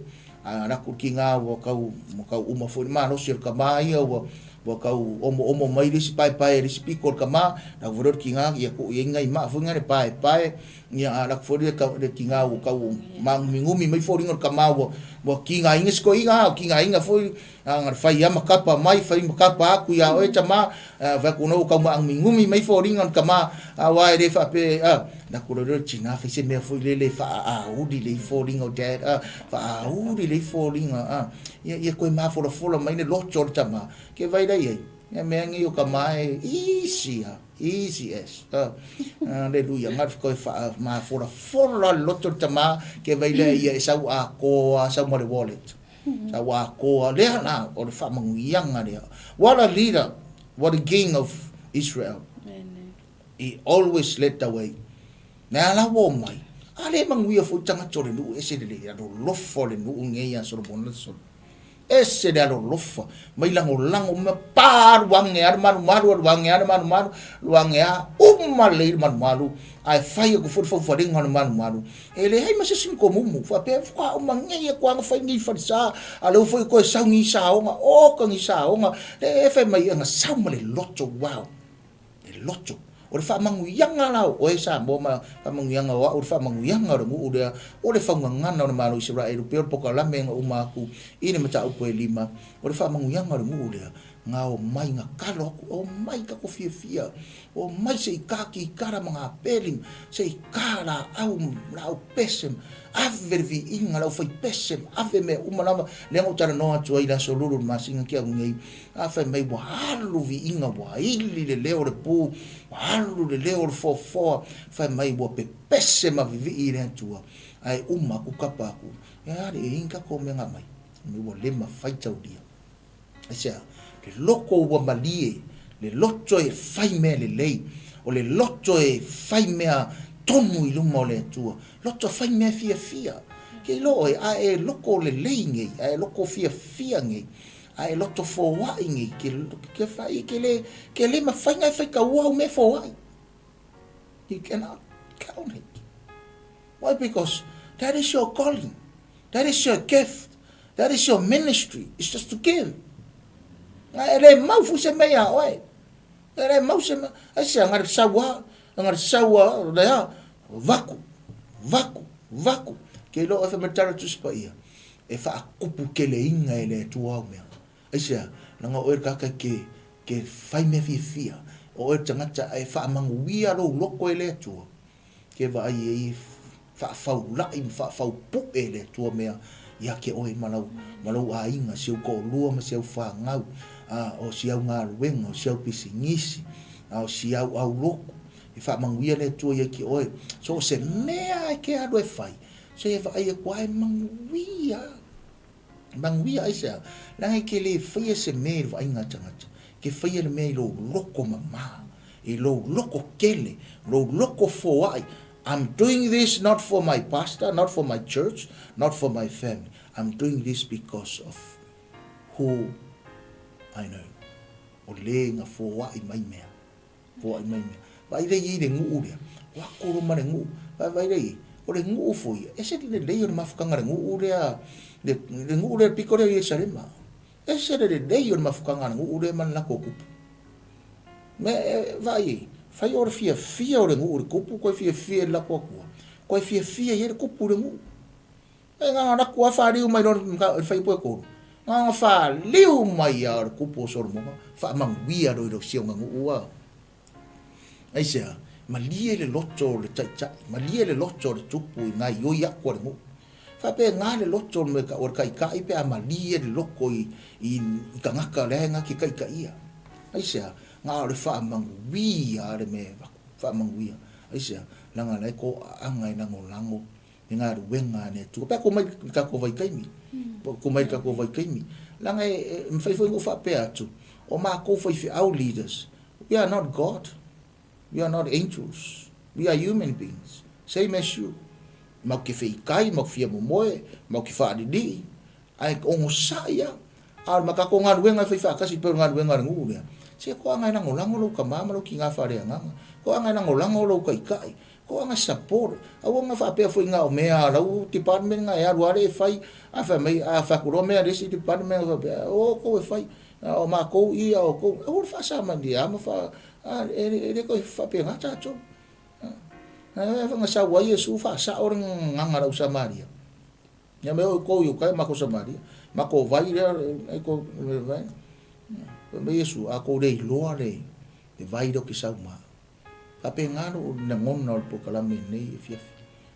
a raku ki ngā ua kau, ua kau uma foi le malosi o le kamā ia, ua, ua kau omoomo mai le isi paepae le isi piko o le kamā, raku foi lea o le kigā, ia ku i ai ngai maa foi nga le paepae, ia a raku foi lea le kigā ua kau māgumigumi mai foliga o le kamā ua, ua kigāina si toeaina, a kigāina foi, a nga le fai ama kapa mai, fai ma kapa aku iā oe tamā, a fai atu ona ua kau maagumigumi mai foliga o le kamā, aua e le faapea, a, raku loa lea o le tinā fai se mea foi lele faaauli lelei foliga o dad, a, faaauli lelei foliga, a, ia, ia toe mafolafola mai le loto o le tamā, ke vai la i ai, ia mea nei o ka mae, easy a, easy as, a, aleluia, nga toe faamafolafola le loto o le tamā, ke vai lea ia e sau atoa, sau ma le wallet, sau atoa, lea la, o le faamanuiaga lea. What a leader, what a king of Israel. He always led the way. Mea la ua omai, a le manuia foi tagata o le nuu, ese le le alolofa o le nuu nei ia Solomona le solo. Ese le alolofa, mai lagolago ma pa alu age a le malumalu, alu age a le malumalu, alu age a uma lelei le malumalu, ae fai atu foi le faufalega o le malumalu. E leai ma se isi ni komumu, faapea faatoa uma nei atu lava na fai nei falesa, a o lea ua foi toe sau ni saoga, oka ni saoga, e fai mai na sau ma le loto, wow. Le loto. O le faamanuiaga la o oe Samoa ma faamanuiaga o au, o le faamanuiaga o le nuu lea, o le faugagana o le Malo o Isaraelu, pei o le pokalame na uma atu i le mataupu e lima, o le faamanuiaga o le nuu lea, na omai, na kalo atu, omai tatou fiafia, omai se i ka kikara ma ngā peli, se i ka laau, laau pese, ave le viiga, le aufaipese, ave mea uma lava, lea na ou talanoa atu ai i le Aso Lulu i le masina tea atu nei, A fai mai ua alu viiga, ua ili le leo o le pu, ua alu le leo o le foafoa, fai mai ua pepese ma vivii i le Atua, ae uma aku kapa aku, e a alii e i ai ni tatou mea na aumai? Fai mai ua le mafai taulia. Aisea? Le loto ua malie, le loto e fai mea lelei, o le loto e fai mea tonu i luma o le Atua, loto fai mea fiafia. Ke iloa oe, a e loko lelei nei, a e loko fiafia nei, A e loto foai nei, ke, ke whai, ke le, ke le mawhai ngai whai kaua au me foai. You cannot count it. Why? Because that is your calling. That is your gift. That is your ministry. It's just to give. Nga e le mau fu se mea ia oe. E le mau se mea. Ai se ngare saua, ngare saua, lea, vaku, vaku, vaku. Ke lo e whamatara tuspa ia. E faakupukeleina e le Atua au mea. Aisea? Leaga o oe le tagata ke, ke fai mea fiafia, o oe le tagata e faamanuia lou loto e le Atua, ke vaai ai faafaulai ma faafaupu'e e le Atua mea ia te oe ma lau, ma lou aiga, si ou toalua ma si au fanau, a o si au galuega, o si au pisinisi, a o si au aulotu, e faamanuia le Atua ia te oe. So o se mea e ke alu e fai, Se e vaai aku lava e manuia. Manuia aisea? Leaga e te le faia se mea i le vaaiga a tagata, e te faia le mea i lou loko mama, i lou loko kele, lou loko foai. I'm doing this not for my pastor, not for my church, not for my family. I'm doing this because of who I know. O le na foai mai mea. Foai mai mea. Vaai lea i ai le nuu lea, o aku roma le nuu. Vaai lea i ai, o le nuu foi ia, ese le lelei o le mafutaga o le nuu lea. Le, le nuu lea, le pito lea o Ierusalema. Ese le lelei o le mafutaga a le nuu lea ma le latou tupu. Mea e vaai ai, fai o le fiafia o le nuu i le tupu, toe fiafia i le latou Atua, toe fiafia i ai le tupu i le nuu. E na ona alu atu lava faliu mai loa i le fuaiupu e 3, na ona faliu mai lava o le tupu o Solomona, faamanuia loa i si ona nuu a. Aisea? Malie le loto o le taitai, malie le loto o le tupu i gaoioi atu a le nuu. Faapena le loto o le mea e tau o le taitai pe a malie le loto i, i, i tagata lea e na te taitaia. Aisea? Na o le faamanuia le mea e avatu, faamanuia. Aisea? Leaga la e toaaga e lagolago i galuega a le Atua. Pe a tuu mai i le tatou vaitaimi, pe a tuu mai i le tatou vaitaimi, leaga e mafai foi ona ou faapea atu, o matou faifeau leaders, we are not God, we are not angels, we are human beings, same as you. Matou te feitai, matou te fia momoe, matou te faalilii, ae onosai lava. A o le tatou galuega e fai faatasi pei o le galuega a le nuu lea, se toaga e lagolago lou tama ma lou tina faaleagaga, toaga e lagolago lou taitai, toaga e support. Aua na faapea foi na o mea a lau department na e alu lava lea e fai, ae fai mai a fai atu loa mea a le isi department ona faapea, o outou e fai, a o matou i a outou. Aua le faasamalia ma faa, e le toe faapena tatou. Na sau ai Iesu faasao le gagana a le au Samaria. Ia me oi kou i uka e makou Samaria. Makou vai lea e kou vai. Fai mai Iesu, a kou le iloa le le vai lea ou te sau ma au. Faapena lou lagona o le polokalame lenei afiafi.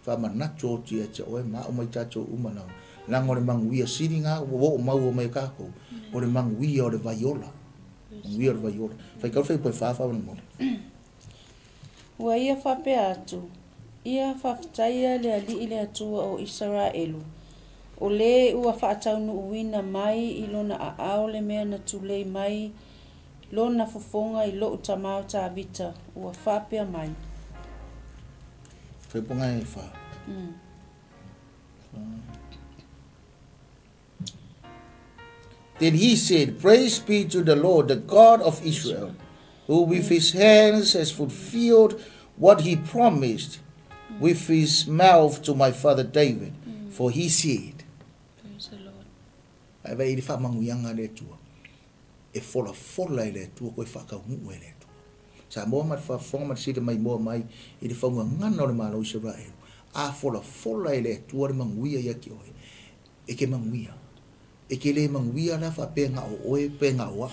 Faamanatu oti ia te oe ma au ma i tatou uma lava. Leaga o le manuia sili na ua oo maua mai e tatou, o le manuia o le vai ola. Manuia o le vai ola. Faitau le fuaiupu e fa faamolemole. Ua ia faapea atu, Ia faafetaia le Alii le Atua o Isaraelu, o le ua faataunuuina mai i lona aao le mea na tulei mai lona fofoga i lou tama o Tavita, ua faapea mai. Fuaiupu e fa. Then he said, Praise be to the Lord, the God of Israel, who with his hands has fulfilled what he promised with his mouth to my father David, for he said, Praise the Lord. Ae vaai i le faamanuiaga a le Atua, e folafola e le Atua koe faataunuu e le Atua. Samoa ma le faafofoga ma le sili maimoa mai i le faugagana o le Malo o Isaraelu, a folafola e le Atua le manuia ia te oe, E te manuia. E te le manuia la faapea na o oe pe na o au.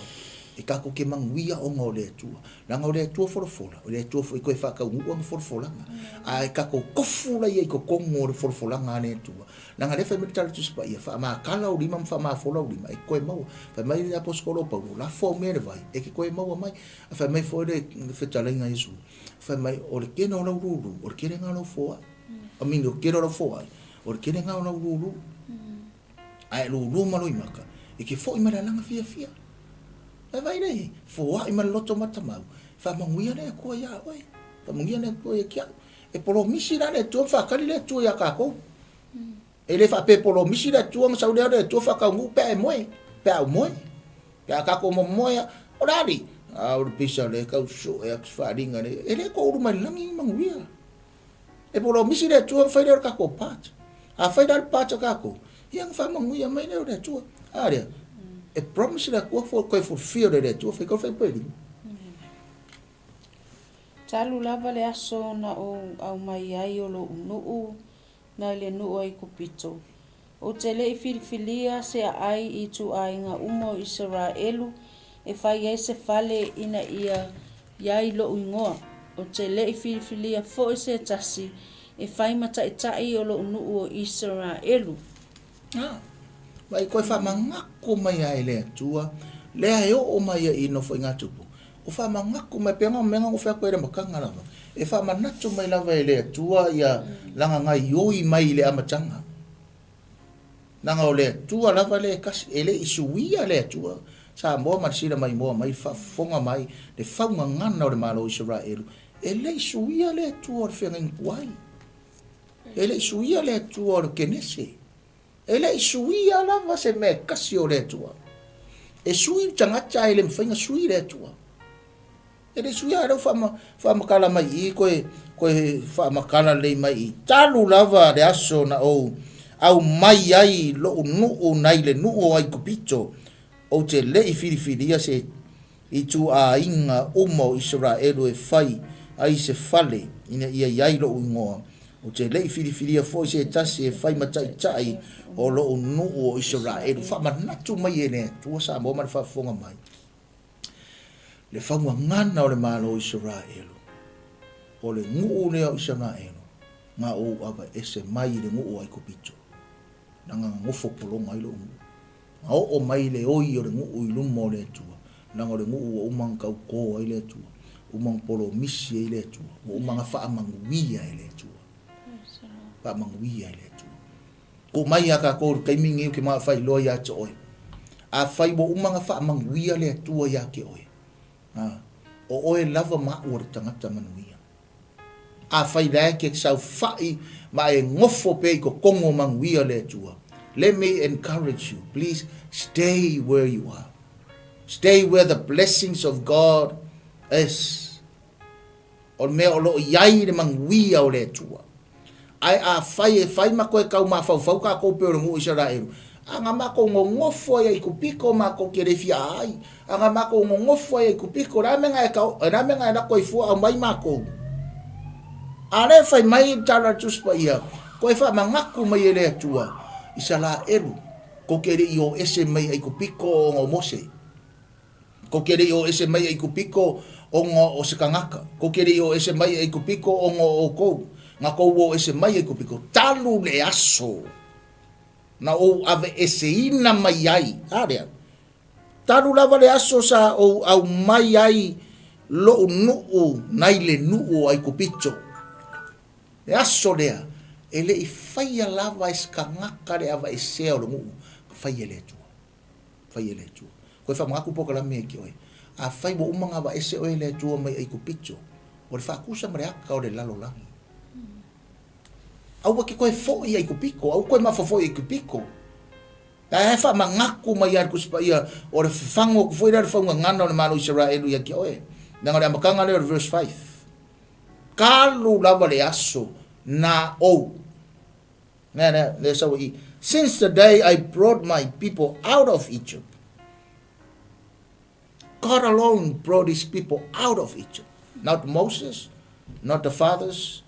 E tatou te manuia ona o le Atua. Leaga o le Atua folafola, o le Atua foi toe faataunuu ana folafolaga. Ae tatou tofu la ia i totonu o le folafolaga a le Atua. Leaga lea fai mai le Tala Tusi Paia, faamakala ou lima ma faamafola ou lima, e te toe maua. Fai mai le Aposetolo o Paulo, lafo au mea i le vai, e te toe maua mai. Ae fai mai foi le fetalaiga a Iesu, fai mai, o le tele o lau lulu, o le tele lena o lau foai. I mean, o le tele o lau foai, O le tele lena o lau lulu. A e lulu ma loimata, e te foi ma le alaga fiafia. E vaai lea i ai, foai ma le loto matamau, faamanuia le Atua iā oe, faamanuia le Atua ia te au. E polomisi la le Atua ma faatali le Atua iā tatou. E le faapea e polomisi le Atua ona sau lea o le Atua faataunuu pe a e moe, pe a ou moe. Pe a tatou momoe, o le a alii? A o le pisa lea e tau sue atu se faaaliga lea, e le toulu mai le lagi ni manuia. E polomisi le Atua ona fai lea o le tatou part. A fai la le part a tatou, ia ona faamanuia mai lea o le Atua. A lea, e promise le Atua fo toe fulfill e le Atua, fai kau fai peli. Talu lava le aso na ou aumai ai o lou nuu nai le nuu o Aikupito, Ou te le i filifilia se aai i ituaiga uma o Isaraelu e fai ai se fale ina ia i ai loʻu igoa. Ou te le i filifilia foi se tasi e fai ma taitai o loʻu nuu o Isaraelu. A, ma i koe faamanatu mai ai e le Atua, lea e oo mai ai i Nofoaiga Tupu, o faamanatu mai, pei ona mea na ou fai atu ai i le amataga lava, e faamanatu mai lava e le Atua ia lana gaioi mai i le amataga. Leaga o le Atua lava lea e tasi, e le i suia le Atua. Samoa ma le sila maimoa mai, le faafofoga mai, le faugagana o le Malo o Isaraelu, e le i suia le Atua o le feagaiga tuai. E le i suia le Atua o le Kenese. E le i suia lava se mea e tasi o le Atua. E sui le tagata ae le mafai ona sui le Atua. E le i suia, a lea ua faamatala mai i i, koe, koe faamatala lelei mai i i. Talu lava le aso na ou aumai ai loʻu nuu nai le nuu o Aikupito, ou te le i filifilia se ituaiga uma o Isaraelu e fai ai se fale ina ia i ai loʻu igoa, ou te le i filifilia foi se tasi e fai ma taitai o loʻu nuu o Isaraelu. Faamanatu mai e le Atua Samoa ma le faafofoga mai, le faugagana o le Malo o Isaraelu, o le nuu lea o Isaraelu, na ou aveese mai i le nuu o Aikupito, na gagagofo pologa ai loʻu nuu. Na oo mai le oi o le nuu i luma o le Atua, leaga o le nuu ua uma ona tautō ai le Atua, uma ona polomisi ai le Atua, ua uma ona faamanuia e le Atua. Faamanuia e le Atua. Tuu mai ia tatou i le taimi lenei ou te manao e faailoa ia te oe. Afai ua uma ona faamanuia le Atua ia te oe, a, o oe lava ma au o le tagata manuia. Afai la e te saofai ma e nofo pea i totonu o manuia le Atua, let me encourage you, please stay where you are. Stay where the blessings of God is. O le mea o lo o i ai le manuia o le Atua. Ae afai e fai ma koe kau mafaufau kākou pei o le nuu o Isaraelu, a na makou nonofo ai Aikupito makou te le fia ai, a na makou nonofo ai Aikupito, le a mea na e kau, le a mea na e lako ai fua aumai makou? A lea e fai mai le tala a le Tusi Paia, Koe faamanatu mai e le Atua, Isaraelu, kou te le i o ese mai Aikupito ona o Mose. Kou te le i o ese mai Aikupito ona o se kanaka. Kou te le i o ese mai Aikupito ona o oukou. Na kou o ese mai Aikupito, talu le aso na ou aveeseina mai ai. A lea? Talu lava le aso sa ou aumai ai loʻu nuu nai le nuu o Aikupito. Le aso lea, e le i faia lava e se kanaka le aveesea o le nuu, na fai e le Atua. Fai e le Atua. Koe faamanatu polokalame ai ke oe. Afai ua uma ona aveese oe e le Atua mai Aikupito, o le faatusa ma le ata o le lalolagi. Aua ke toe foi i Aikupito, aua toe mafaufau i Aikupito. Ae e faamanatu mai ia le Tusi Paia, o le fafago atu foi lea o le faugagana o le Malo o Isaraelu ia te oe. Leaga o le amataga lea o le verse 5. Talu lava le aso na ou. Nea, nea, lea sau i. Since the day I brought my people out of Egypt. God alone brought his people out of Egypt. Not Moses, not the fathers,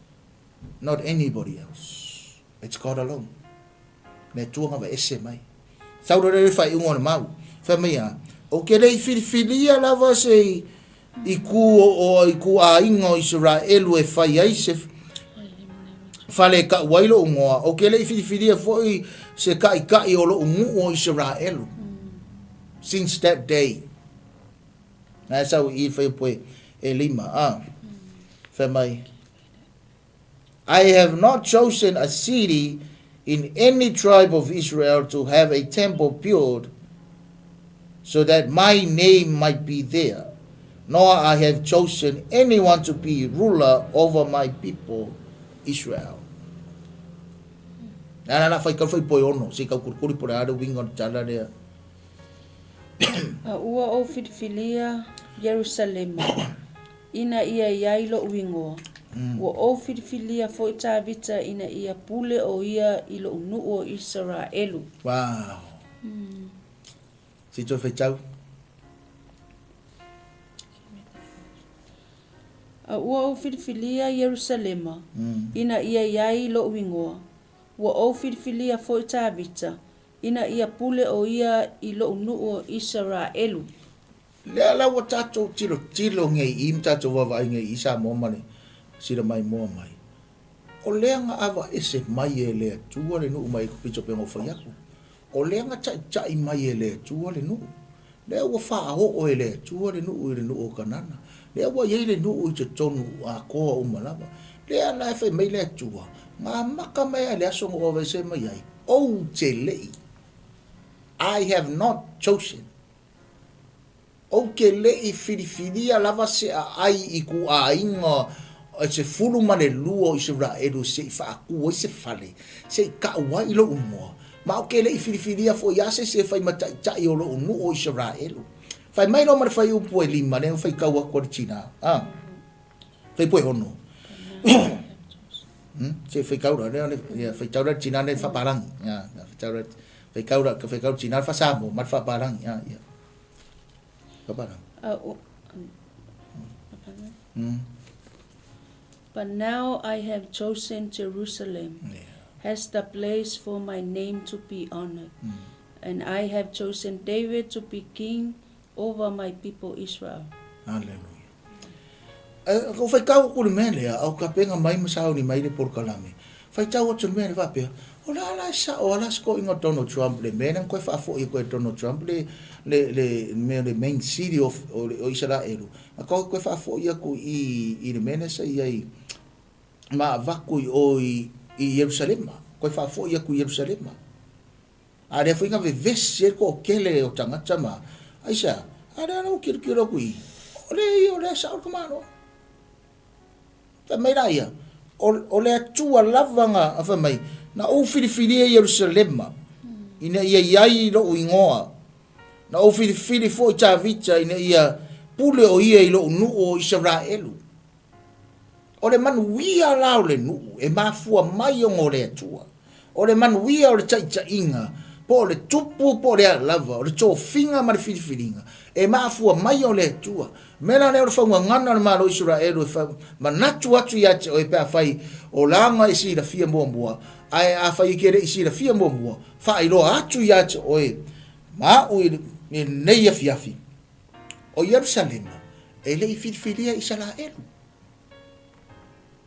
not anybody else. It's God alone. Le Atua na aveese mai. Sau le le faaiuga o le mau. Fai mai a, o ke le i filifilia lava se i, i ku o, i ku aiga o Isaraelu e fai ai se fale e kau ai loʻu igoa, o ke le i filifilia foi se taʻitaʻi o loʻu nuu o Isaraelu. Since that day. Na e sau i i whai e lima. Ah. Fai mai. I have not chosen a city in any tribe of Israel to have a temple built so that my name might be there, nor I have chosen anyone to be ruler over my people Israel. Nā, nā, nā, whai kau whai poi ono, se kau kurikuri po le are winga o le tala lea. A ua ou filifilia Ierusalema, ina ia i ai loʻu igoa. Ua ou filifilia foi Tāvita ina ia pule ʻo ia i loʻu nuu o Isaraelu. Wow. Se i toe faitau. A ua ou filifilia Ierusalema, ina ia i ai loʻu igoa. Ua ou filifilia foi Tāvita, ina ia pule ʻo ia i loʻu nuu o Isaraelu. Lea la ua tatou tilotilo nei i ma tatou vaavaai nei i Samoa ma le sila maimoa mai, o lea na aveese mai e le Atua le nuu mai Aikupito pei ona ou fai atu. O lea na taʻitaʻi mai e le Atua le nuu. Lea ua faaoo e le Atua le nuu i le nuu o Kanana. Lea ua i ai le nuu i totonu atoa uma lava. Lea la e fai mai le Atua, na amata mai lava i le aso na ou aveese mai ai, ou te leʻi. I have not chosen. Ou te leʻi filifilia lava se aai i kuaiga e 12 o Isaraelu se i faatu ai se fale, se i kau ai i lou igoa, ma ou te leʻi filifilia foi a se isi e fai ma taʻitaʻi o lou nuu o Isaraelu. Fai mai loa ma le fuaiupu e lima, lea ua faitau atu a le tina, a, fuaiupu e ono. Se faitau la lea ia faitau la le tina lea i le faapalagi. Faitau la faitau la faitau le tina le faasamoa ma le faapalagi. Ia. Faapalagi. But now I have chosen Jerusalem as the place for my name to be honored, and I have chosen David to be king over my people Israel. Hallelujah. E, ko whaitau aku le mea lea, au ka penga mai ma sauni mai le polokalame. Whaitau atu le mea le whapea, o la ala e sa o ala sko inga Donald Trump le mea nang koe whaafo i koe Donald Trump le le le mea le main city of o, o Isaraelu. A koe koe whaafo i aku i i le mea le sa i ai ma avaku i o i i Yerusalema. Koe whaafo i aku i Yerusalema. A lea foi na vevesi ai le toatele o tagata ma, aisea? A lea la ua tilotilo atu i i, o lea ia o lea e sao le tamaloa. Fai mai la ia, o, o le Atua lava na, fai mai, na ou filifilia Ierusalema, ina ia i ai lou igoa. Na ou filifili foi Tavita ina ia pule o ia i lou nuu o Isaraelu. O le manuia la o le nuu e mafua mai ona o le Atua. O le manuia o le taitaiga, po o le tupu po o le a lava, o le tofiga ma le filifiliga, e mafua mai o le Atua. O le mea la lea o le faugagana o le Malo o Isaraelu e manatu atu ia te oe pe afai o laga e silafia muamua, ae afai e te le i silafia muamua, faailoa atu ia te oe ma au i lenei afiafi. O Ierusalema e le i filifilia Isaraelu.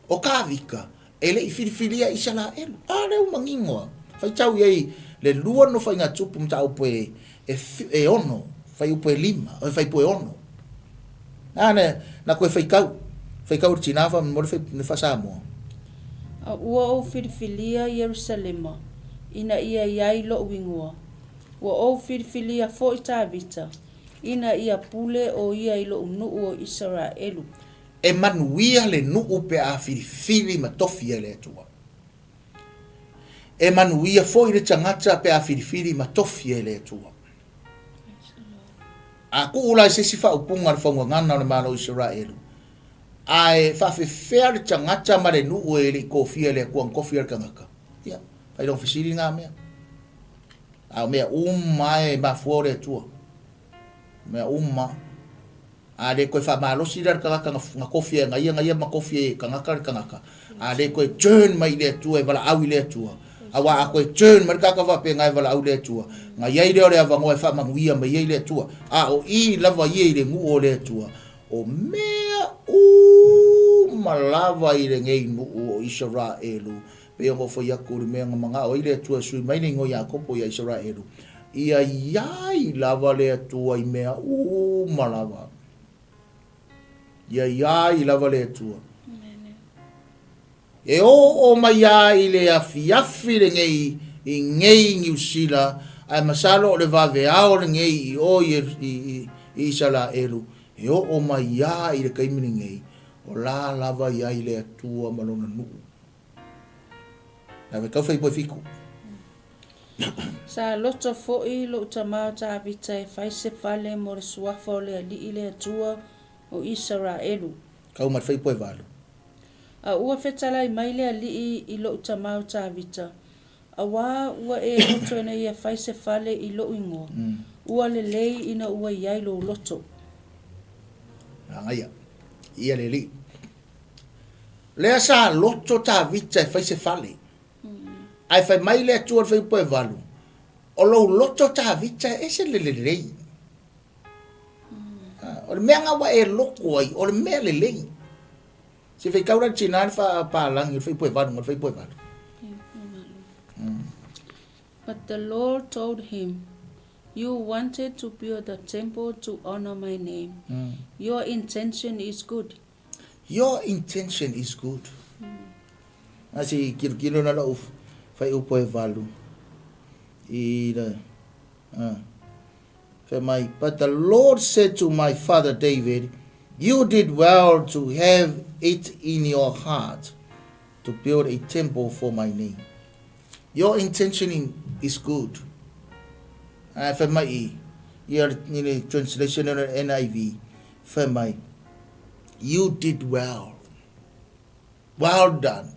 O Tavita e le i filifilia Isaraelu. A lea ua manino lava. Faitau i ai le lua nofoaiga tupu mataupu e, e, e ono, fuaiupu e lima, o fuaiupu e ono. A na, na koe faitau, faitau le tina fa mo le fai, le fa-Samoa. A ua ou filifilia Ierusalema, ina ia i ai loʻu igoa. Ua ou filifilia foi Tavita, ina ia pule ʻo ia i loʻu nuu o Isaraelu. E manuia le nuu pe a filifili ma tofi e le Atua. E manuia foi le tagata pe a filifili ma tofi e le Atua. A tuu la i se isi faaupuga o le faugagana o le Malo o Isaraelu, ae faafefea le tagata ma le nuu e le i tofia e le Atua na tofi ai le tagata? Ia, fai lona fesili na mea. A o mea uma e mafua o le Atua. Mea uma. A le toe faamalosi la le tagata na tofi e na ia, na ia ma tofi e tagata le tagata. A le toe turn mai i le Atua e valaau i le Atua. Aua a toe turn mai le tagata faapena e valaau i le Atua, na i ai lea o le avanoa e faamanuia mai ai le Atua. A o i lava ia i le nuu o le Atua, o mea uma lava i lenei nuu o Isaraelu Pei ona ou fai atu i le mea na manao ai le Atua e sui mai le igoa Iakopo ia Isaraelu, ia i ai lava le Atua i mea uma lava. Ia i ai lava le Atua. E oo mai lava i le afiafi lenei i nei Niu Sila, ae masalo o le vaveao lenei i o i, i, i Isaraelu, e oo mai lava i le taimi lenei, o la lava i ai le Atua ma lona nuu. Ave tau fai fiku. Sa loto foi lou tama o Tavita e fai se fale mo le suafa o le Alii le Atua o Isaraelu. Kau ma le 8. A ua fetalai mai le Alii i lou tama o Tavita, Auā ua e loto ina ia fai se fale i lou igoa, ua lelei ina ua i ai lou loto. Manaia, ia le Alii. Lea sa loto Tavita e fai se fale. Ae fai mai le Atua i le fuaiupu 8, O lou loto Tavita e ese le lelei. O le mea na ua e loto ai, o le mea lelei. Se faitau la le tina le faapalagi o le fuaiupu 8 ma le fuaiupu 8. But the Lord told him, You wanted to build a temple to honor my name. Your intention is good. Your intention is good. A se i kilokilo na lou fuaiupu 8 i le fai mai, But the Lord said to my father David, You did well to have it in your heart to build a temple for my name. Your intention is good. Ae fai mai i, ia i le translation o le NIV, fai mai, You did well. Well done.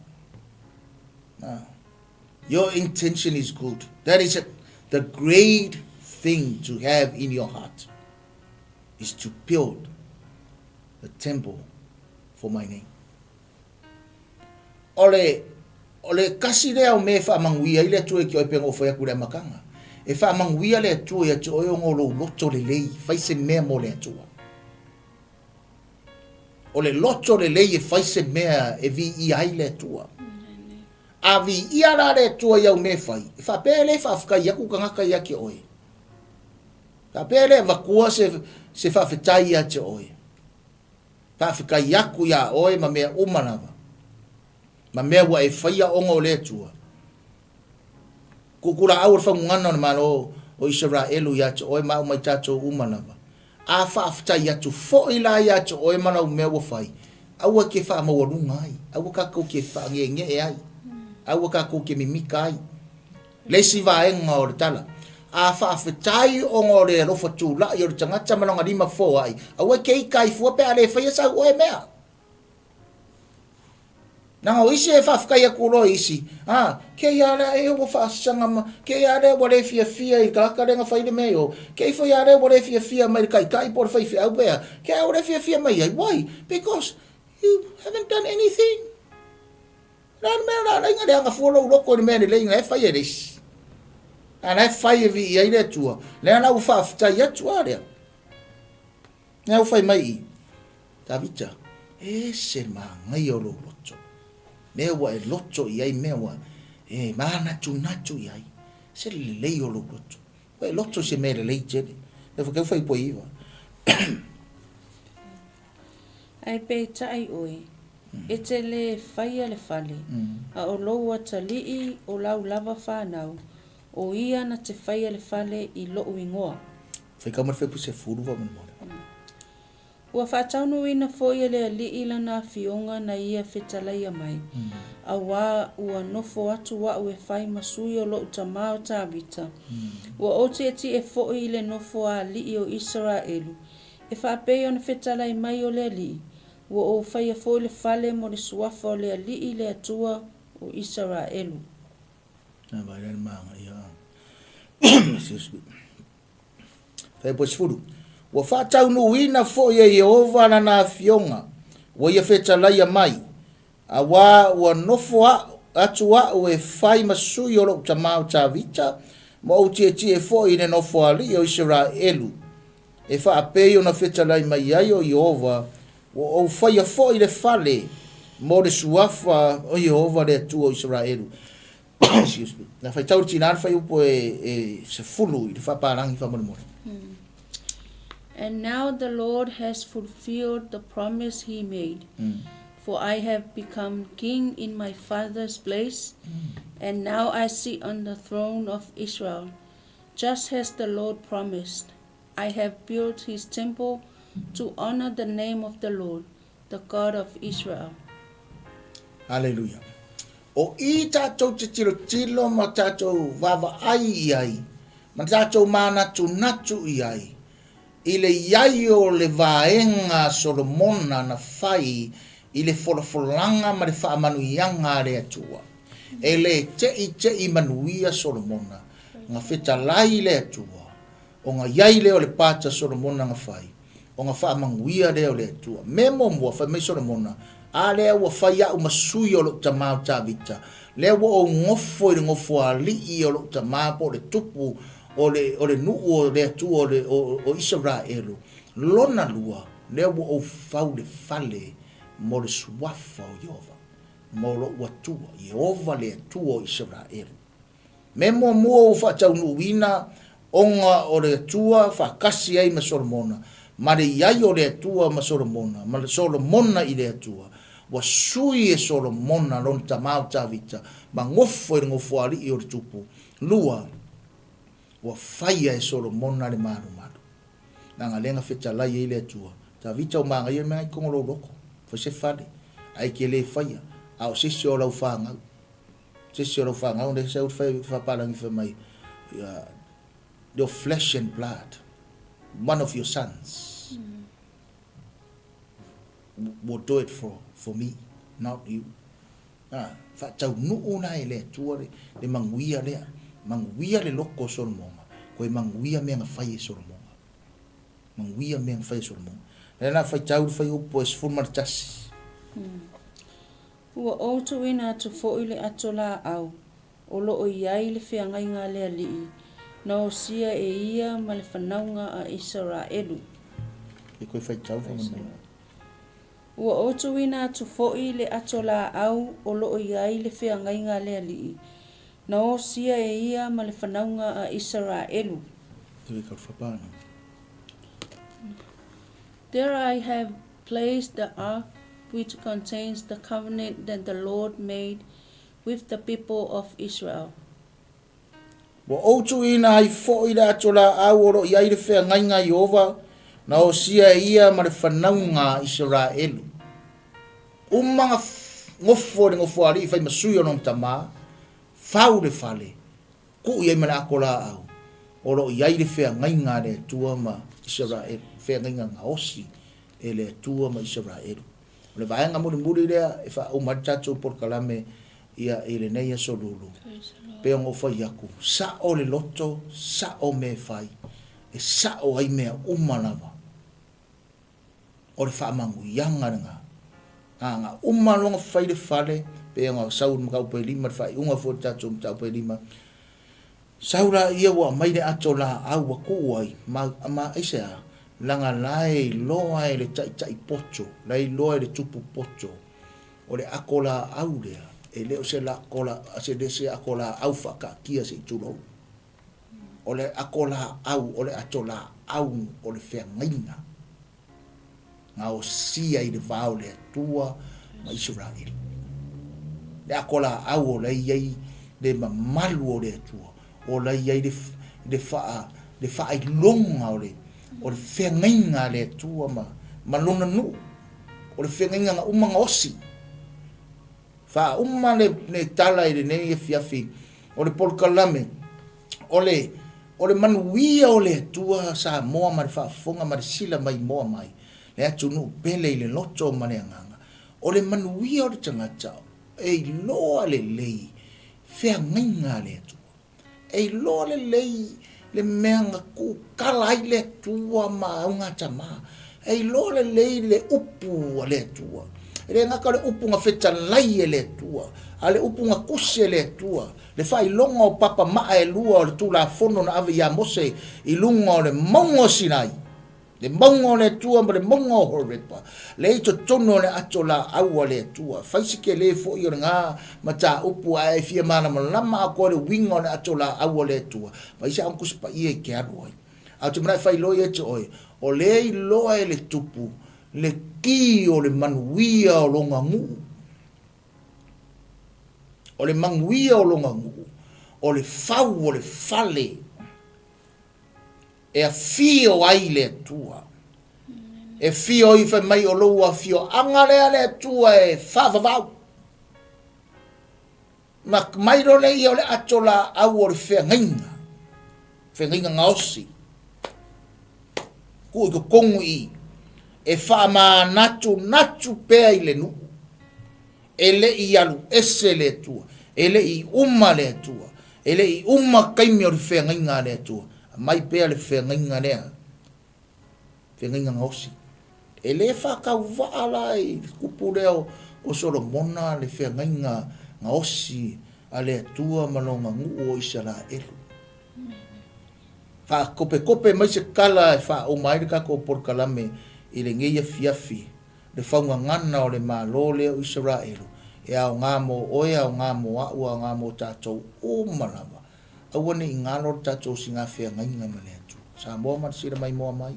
Your intention is good. That is a, the great thing to have in your heart is to build the temple for my name. O le, o le kasi lea o mea e faamanuia ai le Atua i te oe pei ona ou fai atu i le amataga. E faamanuia le Atua ia te oe ona o lou loto lelei, fai se mea mo le Atua. O le loto lelei e fai se mea e viia ai le Atua. A viia la le Atua i au mea e fai, e faapea e le faafetai atu tagata ia te oe. Faapea e le avatua se, se faafetai ia te oe. Faafetai atu iā oe ma mea uma lava, ma mea ua e faia ona o le Atua. Tuutulaau o le faugugana o le Malo o Isaraelu ia te oe ma au mai tatou uma lava. A faafetai atu foi la ia te oe ma lau mea ua fai, aua e te faamaualuga ai, aua tatou te faangeengee ai, aua tatou te mimita ai. Le isi vaega o le tala, A faafetai ona o le alofa tulai o le tagata ma lona lima foai, aua e te ita ai fua pe a le faia sau oe mea. Leaga o isi e faafetai atu loa i isi, a, kei a lea e ua faasaga ma, kei a lea ua le fiafia i le tagata lea na fai le mea i o, kei foi a lea ua le fiafia mai i le taitai po o le faifeau pe a, kei a ua le fiafia mai ai. Why? Because you haven't done anything. O le a le mea o le a ala ai na leaga fua lou loto i le mea lelei na e fai e le isi? A la e fai e vii ai le Atua, lea la ua faafetai atu a lea. Lea ua fai mai i Tavita, e ese le manaia o lou loto. Mea ua e loto i ai, mea ua e manatunatu i ai. Ese le lelei o lou loto. Ua e loto i se mea lelei tele. Lea foi fai poi iwa. Ae peitai oe, e te lē faia le fale, a o lou atalii o lau lava fanau, o ia na te faia le fale i loʻu igoa. Faitau mai le fuaiupu 10 faamolemole. Ua faataunuuina foi e le Alii lana afioga na ia fetalaia mai, auā ua nofo atu aʻu e fai ma sui o loʻu tamā o Tavita, ua ou tietie foi i le nofo a alii o Isaraelu, E faapei ona fetalai mai o le Alii, ua ou faia foi le fale mo le suafa o le Alii le Atua o Isaraelu. Fuaiupu 10, Ua faataunuuina foi e Ieova lana afioga, ua ia fetalaia mai, Auā ua nofo atu aʻu e fai ma sui o loʻu tamā o Tavita, ma ou tietie foi i le nofoalii o Iseraelu, e faapei ona fetalai mai ai o Ieova, ua ou faia foi le fale mo le suafa o Ieova le Atua o Iseraelu. Excuse me. Na faitau le tinā le fuaiupu e 10 i le faapalagi faamolemole. And now the Lord has fulfilled the promise he made, for I have become king in my father's place, and now I sit on the throne of Israel, just as the Lord promised. I have built his temple to honor the name of the Lord, the God of Israel. Hallelujah. O i tātou te tilotilo ma tātou vaavaai i ai, ma tātou mānatunatu i ai, i le i ai o le vaega a Solomona na fai i le folafolaga ma le faamanuiaga a le Atua. E le teʻiteʻi manuia Solomona, na fetalai i le Atua, ona i ai lea o le pata Solomona na fai, ona faamanuia lea o le Atua. Mea muamua, fai mai Solomona, A lea ua fai aʻu ma sui o loʻu tamā o Tavita, lea ua ou nofo i le nofoalii o loʻu tamā po o le tupu o le, o le nuu o le Atua o le, o, o Isaraelu. Lona lua, lea ua ou fau le fale mo le suafa o Ieova, mo loʻu Atua, Ieova le Atua o Isaraelu. Me muamua ua faataunuuina ona o le Atua faatasi ai ma Solomona, ma le i ai o le Atua ma Solomona, ma Solomona i le Atua, ua sui e Solomona lona tamā o Tavita, ma nofo i le nofoalii o le tupu. Lua, ua faia e Solomona le malumalu. Leaga lea na fetalai ai le Atua, Tavita ua magaia le mea na i totonu o lou loto, fai se fale, ae e te le faia, a o se isi o lau fanau. Se isi o lau fanau lea sau fai faapalagi fai mai, your flesh and blood, one of your sons will do it for, for me, not you. Ah. Faataunuu la e le Atua le, le manuia lea. Manuia le loto o Solomona, toe manuia mea na fai e Solomona. Manuia mea na fai e Solomona. Lea la faitau le fuaiupu e 11. Ua ou tuuina atu foi le ato laau o lo o i ai le feagaiga a le Alii, na osia e ia ma le fanauga a Isaraelu. E toe faitau faamolemole. Ua ou tuuina atu foi le ato laau o lo o i ai le feagaiga a le Alii, na osia e ia ma le fanauga a Isaraelu. There I have placed the ark which contains the covenant that the Lord made with the people of Israel. Ua ou tuuina ai foi le ato laau o lo o i ai le feagaiga a Ieova, na osia e ia ma le fanauga a Isaraelu. Uma na nofo i le nofoalii fai ma sui o lona tama, fau le fale, tuu i ai ma le ato laau o lo o i ai le feagaiga a le Atua ma Isaraelu, feagaiga gaosi e le Atua ma Isaraelu. O le vaega mulimuli lea e faauma ai le tatou polokalame ia i lenei aso lulu, pei ona ou fai atu, sa'o le loto, sa'o mea e fai, e sa'o ai mea uma lava. O le faamanuiaga lena. A na uma loa ona fai le fale, pei ona sau i le mataupu e lima, le faaiuga foi o le tatou mataupu e lima, Sau laia ua aumai le ato laau ua tuu ai, ma, ma aisea? Leaga la e iloa e le taitai poto, la e iloa e le tupu poto, o le ato laau lea, e le o se lako la, se le se ato laau faataatia se i tulou. O le ato laau, o le ato laau o le feagaiga. Gaosia i le va o le Atua ma Isaraelu. Le ato laau o la e i ai le mamalu o le Atua, o la e i ai le, le, faa, le faailoga o le, o le feagaiga a le Atua ma, ma lona nuu, o le feagaiga na uma gaosi. Faauma le, le tala i lenei afiafi o le polokalame, o le, o le manuia o le Atua Samoa ma le faafofoga ma le sila maimoa mai, le atunuu pele i le loto ma le agaga. O le manuia o le tagata e iloa lelei feagaiga a le Atua. E iloa lelei le mea na kukala ai le Atua ma augatama. E iloa lelei le upu a le Atua. E le gata o le upu na fetalai e le Atua, a o le upu na tusi e le Atua, le faailoga o papa maa e lua o le Tulafono na ave ia Mose i luga o le mauga o Sinai. Le mauga o le Atua ma le mauga o Horepa, lea i totonu o le ato laau a le Atua. Fai si tele foi o lena mataupu ae e fia malamalama atoa i le uiga o le ato laau a le Atua, fai se aoga Tusi Paia e te alu ai. Ae ou te manao e faailoa ia te oe, o lea e iloa e le Tupu le ki o le manuia o lona nuu. O le manuia o lona nuu, o le fau o le fale. E afio ai le Atua. E afio ai fai mai o lou afioaga lea le Atua e faavavau. Na mai loa lea ia o le ato laau o le feagaiga, feagaiga gaosi, tuu i totonu i i, e faamanatunatu pea i le nuu. E le i alu ese le Atua, e le i uma le Atua, e le i uma taimi o le feagaiga a le Atua. Aumai pea le feagaiga lea, feagaiga gaosi. E le faatauvaa la i le kupu lea o Solomona le feagaiga gaosi a le Atua ma lona nuu o Isaraelu. Faakopetope mai se tala e faauma ai le tatou polokalame i lenei afiafi. le faugagana o le Malo lea o Isaraelu, e aoga mo oe, aoga mo a'u, aoga mo tatou uma lava. Aua ne i galo le tatou sigafeagaiga ma le Atua. Samoa ma le sila maimoa mai,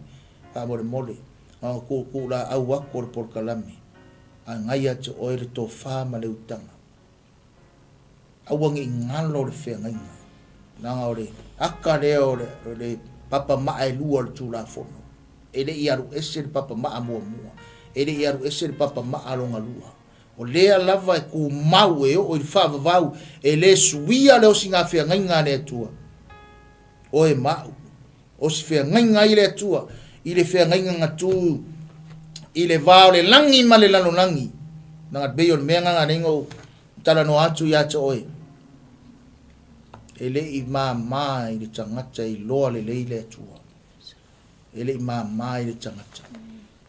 faamolemole, na ona tuutuulaau atu o le polokalame, agai ia te oe le tofa ma le utaga. Aua ne i galo le feagaiga, leaga o le aka lea o le papa maa e lua o le Tulafono. E le i alu ese le papa maa muamua, e le i alu ese le papa maa lona lua. O lea lava e tumau e oo i le faavavau, e le suia le osiga feagaiga a le Atua. Oe ma au, o si feagaiga ai le Atua i le feagaiga na tu i le va o le lagi ma le lalolagi. Leaga pei o le mea lena na ala ai ona ou Talanoa atu ia te oe, e le i māmā i le tagata e iloa lelei le Atua. E le i māmā i le tagata.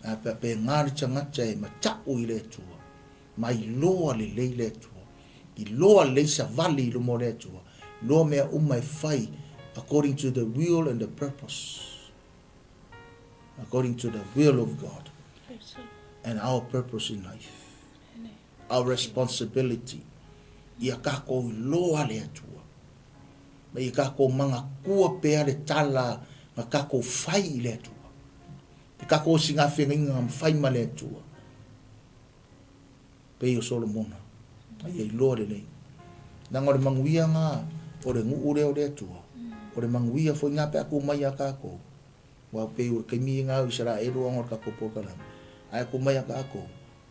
A pea pēnā le tagata e mataʻu i le Atua, ma iloa lelei le Atua. Iloa lelei savali i luma o le Atua. Iloa mea uma e fai according to the will and the purpose. According to the will of God and our purpose in life. Our responsibility. Ia kākou iloa le Atua. Ma ia kākou manatua pea le tala na kākou fai i le Atua. Le kākou osigafeagaiga na fai ma le Atua. Pei o Solomona. A ia iloa lelei. Leaga o le manuia na o le nuu lea o le Atua. O le manuia foi na pe a tu mai ia kākou. Aua pei o le taimi na o Isaraelu ona o le tatou polokalame. Ae tu mai ia kākou.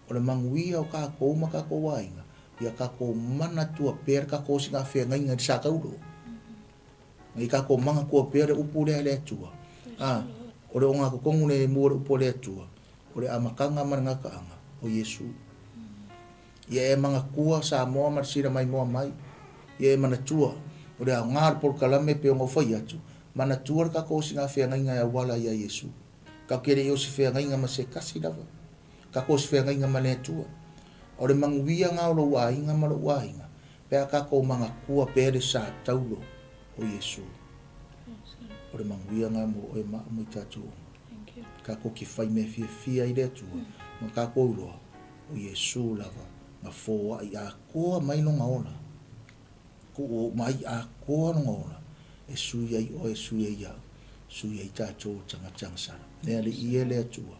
O le manuia o kākou ma kākou aiga, ia kākou manatua pea le kākou osigafeagaiga i le sa taulo. Ia kākou manatua pea le upu lea a le Atua. A, o le ogatotonu lea e mua o le upu a le Atua, o le amataga ma le gataaga, o Iesu. Ia e manatua Samoa ma le sila maimoa mai. Ia e manatua, o le aoga o le polokalame pei ona ou fai atu, manatua le kākou osigafeagaiga e auala iā Iesu. Tatou te le i osifeagaiga ma se tasi lava. Tatou osifeagaiga ma le Atua. O le manuia na o lou aiga ma lou aiga, pe a tatou manatua pea le sa taulo o Iesu. O le manuia na mo oe ma au ma i tatou uma. Tatou te fai mea fiafia i le Atua, ma tatou iloa, o Iesu lava na foai atoa mai lona ola. Tuu mai atoa lona ola, e sui ai oe, sui ai au, sui ai tatou o tagata agasala. Le Alii e le Atua.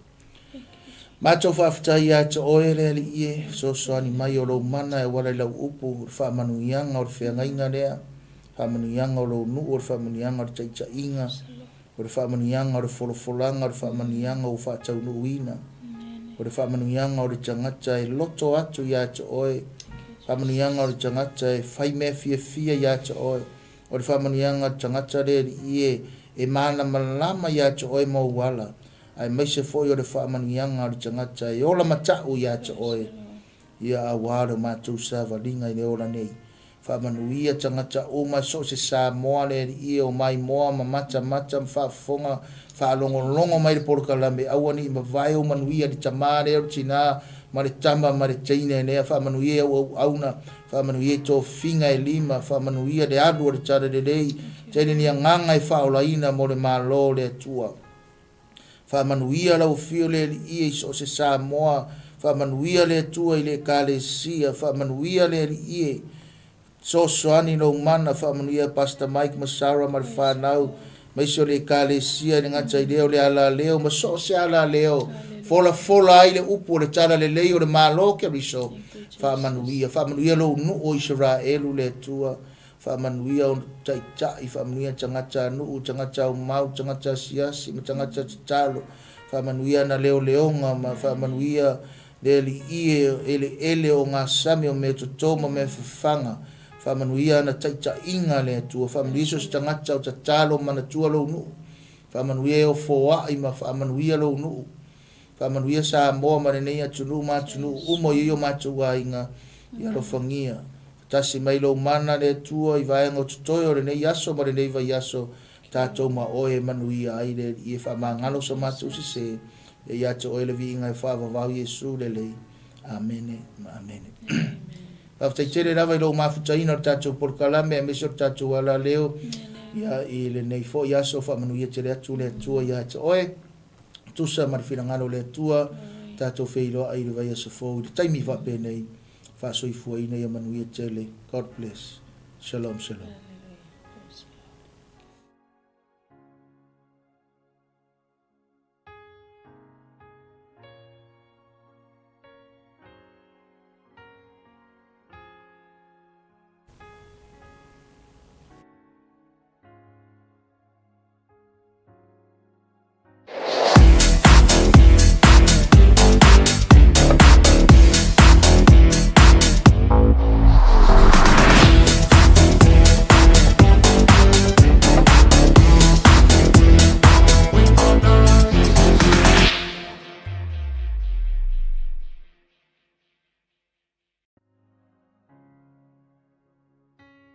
Matou faafetai ia te Oe, le Alii e, fesoasoani mai o Lou mana e auala i Lau Upu, o le faamanuiaga o le feagaiga lea, faamanuiaga o Lou nuu, o le faamanuiaga o le taitaiga, o le faamanuiaga o le folafolaga, o le faamanuiaga ua faataunuuina, o le faamanuiaga o le tagata e loto atu ia te Oe, faamanuiaga o le tagata e fai mea fiafia ia te Oe, o le faamanuiaga o le tagata, le Alii e, e malamalama ia te Oe ma Ou ala, aemaise foi o le faamanuiaga o le tagata e ola mata'u ia te Oe, ia auā le matou savaliga i le ola nei. Faamanuia tagata uma so o se Samoa, le Alii e o maimoa ma matamata ma faafofoga, faalogologo mai le polokalame, aua ne i mavae ou manuia i le tama lea o le tinā ma le tama ma le teine lea, faamanuia i au auauna, faamanuia i tofiga e lima, faamanuia le alu o le Talalelei, tele ni agaga e faaolaina mo le Malo o le Atua. Faamanuia lau Afio le Alii i so o se Samoa, faamanuia le Atua i le Ekalesia, faamanuia le Alii e fesoasoani lou mana, faamanuia Pastor Mike ma Sarah ma le fanau, aemaise o le Ekalesia i le gata i lea o le alaleo ma so o se alaleo, folafola ai le upu o le Talalelei o le Malo Keriso, faamanuia, faamanuia lou nuu o Isaraelu le Atua. Faamanuia ona taitai, faamanuia tagata nuu, tagata aumau, tagata asiasi ma tagata tatalo. Faamanuia ana leoleoga ma faamanuia le Alii e eleele o gasami o mea toto ma mea fafaga. Faamanuia ana taitaiga le Atua. Faamanuia so o se tagata o tatalo manatua lou nuu. Faamanuia e o foai ma faamanuia lou nuu. Faamanuia Samoa ma lenei atunuu ma atunuu uma o i ai o matou aiga, ia alofagia. Tasi mai lou mana, le Atua, i vaega o totoe o lenei aso ma lenei vaiaso, tatou ma Oe e manuia ai le Alii e faamagalo so matou sese, ia ia te Oe le viiga e faavavau Iesu lelei. Amene ma amene. Faafetai tele lava i lou mafutaina o le tatou polokalame aemaise o le tatou alaleo ia i lenei foi aso faamanuia tele atu le Atua ia te oe. Tusa ma le finagalo o le Atua, tatou feiloai i le vaiaso fou i le taimi faapenei. Faasoifuaina ia manuia tele. God bless. Shalom, shalom.